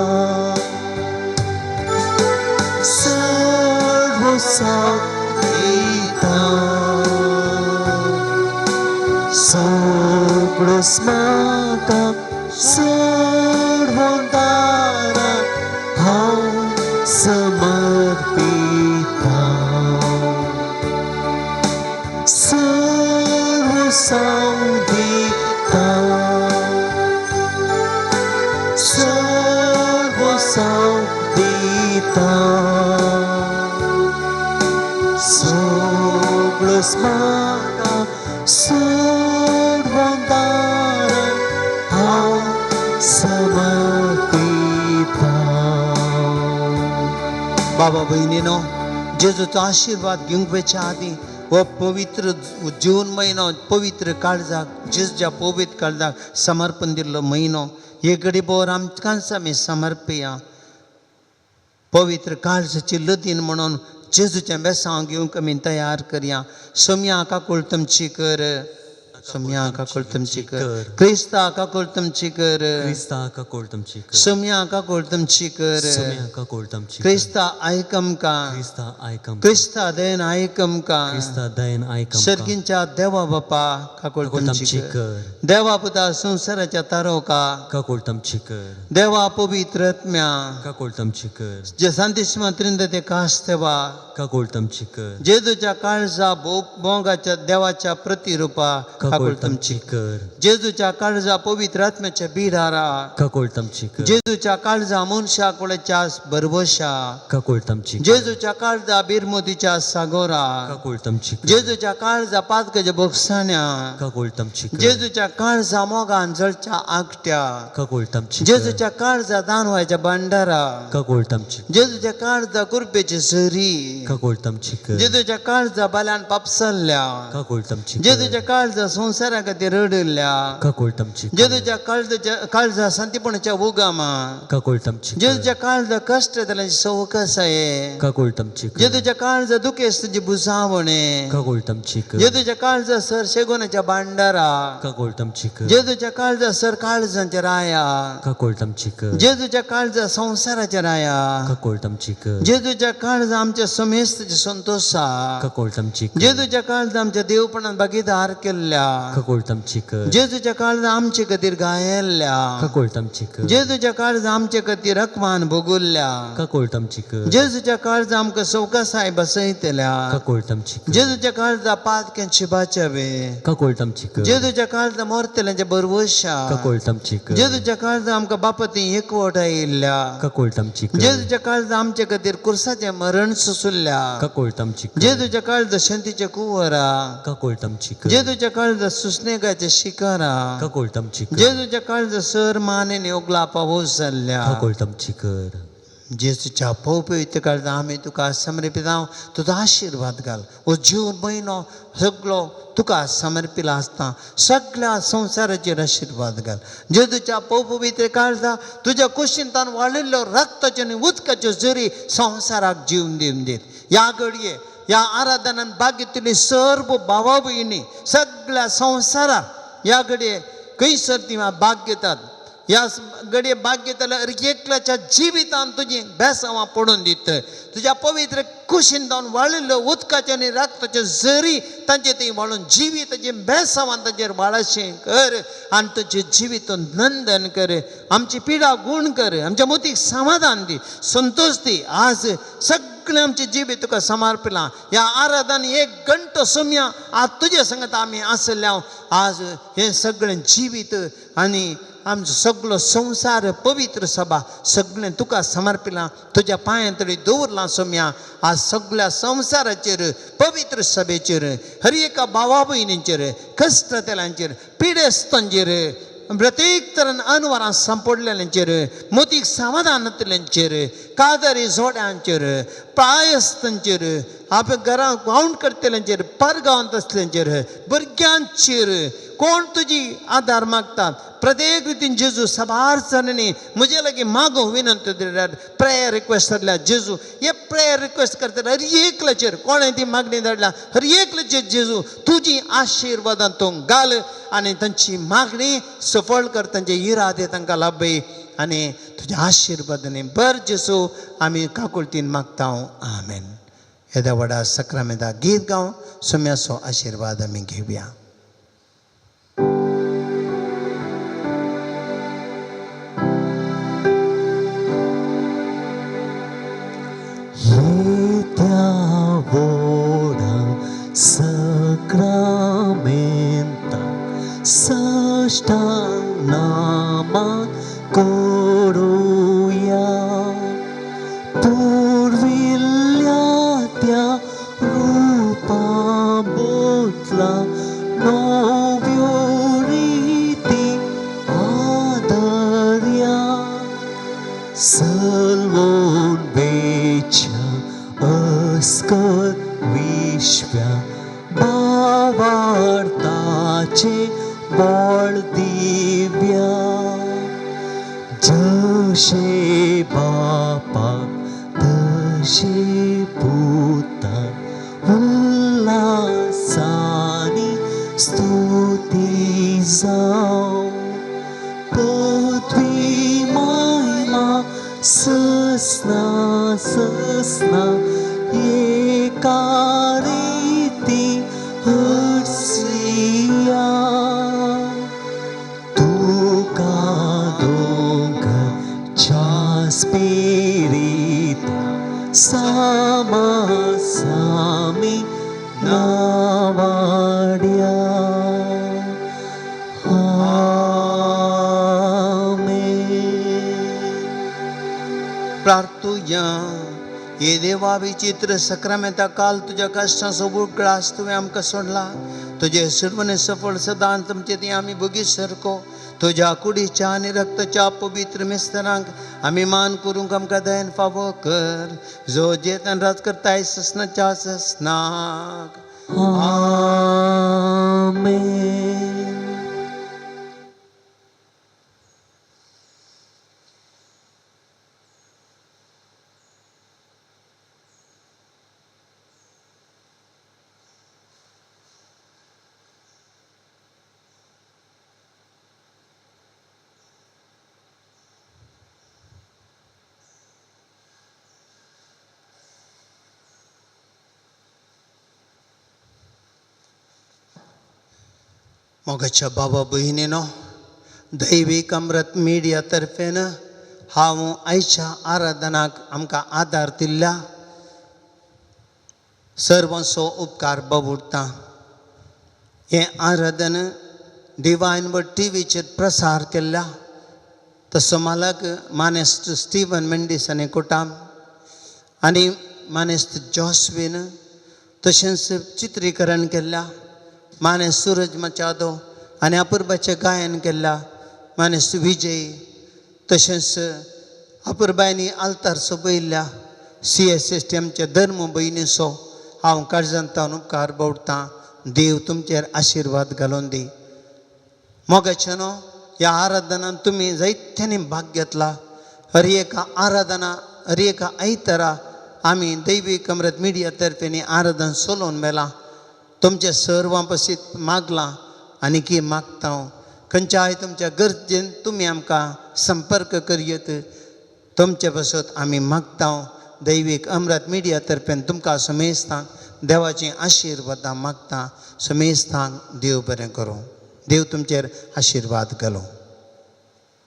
सर्वस्व दिता, सगळोच म्हाका सर्वदारा हांव समर्पिता. सर्वस्व दिता, सर्वस्व दिता, सगळोच म्हाका सर्वदारा हांव समर्पिता. बाबा भयणीनो, जेजूचो आशिर्वाद घेवंक वेच्या आदीं हो पवित्र जून म्हयनो पवित्र काळजाक, जेजूच्या पवित्र काळजाक समर्पण दिल्लो म्हयनो. हे घडी भर आमकांच आमी समर्पया. पवित्र काळजाची लदीन म्हणून जेजूचें बेसांव घेवंक आमी तयार करया. सोम्या काकूळ तुमची कर, सोम्या काकूळ तुमची कर, क्रिस्ता काकूळ तुमची कर, क्रिस्ता काकूळ तुमची कर, सोम्या काकूळ तुमची कर, सोम्या काकूळ तुमची कर, क्रिस्ता आयक आमकां, क्रिस्ता आयक आमकां, क्रिस्ता दयेन आयक आमकां, क्रिस्ता दयेन आयक आमकां, सर्गींच्या देवा बापा काकूळ तुमची कर, देवा पुता संवसाराच्या तारोका काकूळ तुमची कर, देवा पवित्र आत्म्या काकूळ तुमची कर, जे सांतिस्मा त्रिंदते कास देवा काकूळ तुमची कर, जेजूच्या काळजा भोंगाच्या देवाच्या प्रतिरुपा काकूळ तुमची कर, जेजूच्या काळजा पवित्र आत्म्याच्या बिढारा काकूळ तुमची कर, जेजूच्या काळजा मनशा कुळाच्या भरवशा काकूळ तुमची कर, जेजूच्या काळजा बिरमोतीच्या सागोरा काकूळ तुमची कर, जेजूच्या काळजा पातकाच्या बोगसाण्या काकूळ तुमची कर, जेजूच्या काळजा मोगान जळच्या आगट्या काकूळ तुमची कर, जेजूच्या काळजा दानवाच्या भांडारा काकूळ तुमची कर, जेजूच्या काळजा कृपेची सरी काकूळ तुमची कर, जेजूच्या काळजा बाल्यान पापसल्ल्या काकूळ तुमची कर, जेजूच्या काळजा संवसारा खातीर रडल्या काकूळ तुमची कर, जेजूच्या काळजाच्या काळजा शांतीपणाच्या उगामा काकूळ तुमची कर, जेजूच्या काळजा कश्ट जाल्यांची सवकस आहे काकूळ तुमची कर, जेजूच्या काळजा दुखेस्तांची बुजावणे काकूळ तुमची कर, जेजूच्या काळजा सर शेगोनाच्या भांडारा काकूळ तुमची कर, जेजूच्या काळजा सर काळजांच्या राया काकूळ तुमची कर, जेजूच्या काळजा संवसाराच्या राया काकूळ तुमची कर, जेजूच्या काळजा आमच्या समेस्ताच्या संतोषा काकूळ तुमची कर, जेजूच्या काळजा आमच्या देवपणान भागीदार केल्ल्या काकूळ तुमची कर, जेजूच्या काळजा आमचे खातीर गायल्ल्या काकूळ तुमची कर, जेजूच्या काळजा आमचे खातीर रकमान भोगुल्ल्या काकूळ तुमची कर, जेजूच्या काळजा आमकां सवकासाय बसयतल्या काकूळ तुमची कर, जेजूच्या काळजा पातक्यांची बाचावे काकूळ तुमची कर, जेजूच्या काळजा मोरतल्यांच्या बरवशा काकूळ तुमची कर, जेजूच्या काळजा आमकां बापती एकवट आयिल्ल्या काकूळ तुमची कर, जेजूच्या काळजा आमचे खातीर कुर्साचें मरण सोसुल्ल्या काकूळ तुमची कर, जेजूच्या काळजा शांतीचे कुंवरा काकूळ तुमची कर, जेजूच्या काळजा सुसनेगाचे शिकारा काकूळ तुमची कर, जेजूच्या काळजा सर मानेने उगला पावस जाल्ल्या काकूळ तुमची कर, जेजूच्या पवित्र काळजा आमी तुका समर्पिता, तुजो आशिर्वाद घाल. हो जून म्हयनो सगळो तुका समर्पिला आसता सगळ्या संवसाराचेर आशिर्वाद घाल. जेजूच्या पवित्र काळजा तुज्या कुशींतान वाडिल्लो रक्ताच्यो आनी उदकाच्यो जरी संवसाराक जीवन दिवन दीत. ह्या घडये ह्या आराधनान भाग घेतिल्ली सर्व भावा भयणी सगळ्या संवसाराक ह्या घडये खंयसर ती भाग घेतात, ह्या घडये भाग घेतल्या एकल्याच्या जिवितान तुजी बेसांवां पडून दित. तुज्या पवित्र कुशीन जावन वाळिल्लो उदकाचे आनी रक्ताचे जरी तांचे थंय वाळून जिविताचे बेसांवां तांचेर वाळाशें कर आनी तुजें जिवीत नंदन कर. आमची पिडा गूण कर, आमच्या मोतीक समाधान दी, संतोश दी. आज सगळें आमचें जिवीत तुका समर्पिलां. ह्या आराधन एक घंटो सुमया आज तुजे संगत आमी आसल्या. आज हें सगळें जिवीत आनी आमचो सगळो संवसार पवित्र सभा सगळें तुका समर्पिलां, तुज्या पांयां तरी दवरलां सोम्या. आज सगळ्या संवसाराचेर पवित्र सभेचेर हर एका भावा भयणींचेर कश्टतेल्यांचेर पिडेस्तांचेर प्रत्येक तरेन अनवरां सांपडलेल्यांचेर मोतीक समाधान नातल्यांचेर कादरी जोड्यांचेर प्रायस्तांचेर आपल्या घरां गावंड करतल्यांचेर परगांवांत आसल्यांचेर भुरग्यांचेर कोण तुजी आदार मागतात प्रत्येक रितीन जेजू सबार जाणांनी म्हजे लागीं मागूंक विनंती दिल्यार प्रेयर रिक्वेस्ट धाडल्या. जेजू हे प्रेयर रिक्वेस्ट करतले हर एकल्याचेर कोणें ती मागणी धाडल्या हर एकल्याचेर जेजू तुजी आशिर्वादान तूं घाल आनी तांची मागणी सफळ कर, तांचे इरादे तांकां लाभय आनी तुज्या आशिर्वादांनी बर जेजू आमी काकुळतीन मागता. आमेन. येद्या व्हडा सक्रामेंता गीत गावन सोम्याचो आशिर्वाद आमी घेवया. येत्या व्हडा सक्रामेंता साष्टांग नामा करुया, पुर्विल्ल्या त्या रुपा बदला नव्यो रिती आदरया, सलवून वेच्या अस्कत विश्व्या भावार्थाचे बळ दिव्या, जशे बापाक तशे तुजे पुता उल्हासानी स्तुती जावं पदवी महिमा ससना ससना एका रिती हरसिया तुका दोंगरच्या स्पिरिता सामा सामी नावाड्या. आमेन. प्रार्थुया. हे देवा, विचित्र सक्रामेंता काल तुज्या कश्टांचो उगडास तुवें आमकां सोडला. तुजे सुरवणे सफळ सदांच तुमचे ती आमी भोगी सारको तुज्या कुडीच्या आनी रक्ताच्या पवित्र मिस्तरांक आमी मान करूंक आमकां दयन फावो कर, जो जेतन राज करताय ससनाच्या ससनाक. आमेन. मोगाच्या बाबा भयणीनो, दैवीक अमृत मिडिया तर्फेन हांव आयच्या आराधनाक आमकां आदार दिल्ल्या सर्वांचो उपकार बाबुडटा. हें आराधन डिवायन व टी व्हीचेर प्रसार केल्ल्या तसो मालक मानेस्त स्टिवन मेंडीस आनी कोटाम आनी मानेस्त जॉस्विन, तशेंच चित्रीकरण केल्ल्या मानेस्त सुरज मचादो आनी अपुरबाचें गायन केल्ल्या मानेस्त विजय, तशेंच अपुरबायांनी आल्तार सोबयल्ल्या सी एस एस टी एमच्या धर्म भयणीचो हांव काळजांत उपकार बावडटां. देव तुमचेर आशिर्वाद घालून दी. मोगाचे न्हू, ह्या आराधनान तुमी जायत्यांनी भाग घेतला. हर एका आराधना, हर एका आयतारा आमी दैवीक अमृत मिडिया तर्फेनी आराधन चलोवन मेलां. तुमच्या सर्वां पशीत मागलां आनी की मागता हांव, खंयच्याय तुमच्या गरजेन तुमी आमकां संपर्क करयत. तुमचे पासत आमी मागता. दैवीक अमृत मिडिया तर्फेन तुमकां समेस्तांक देवाचीं आशिर्वादां मागता. समेस्तांक देव बरें करूं. देव तुमचेर आशिर्वाद घालूं.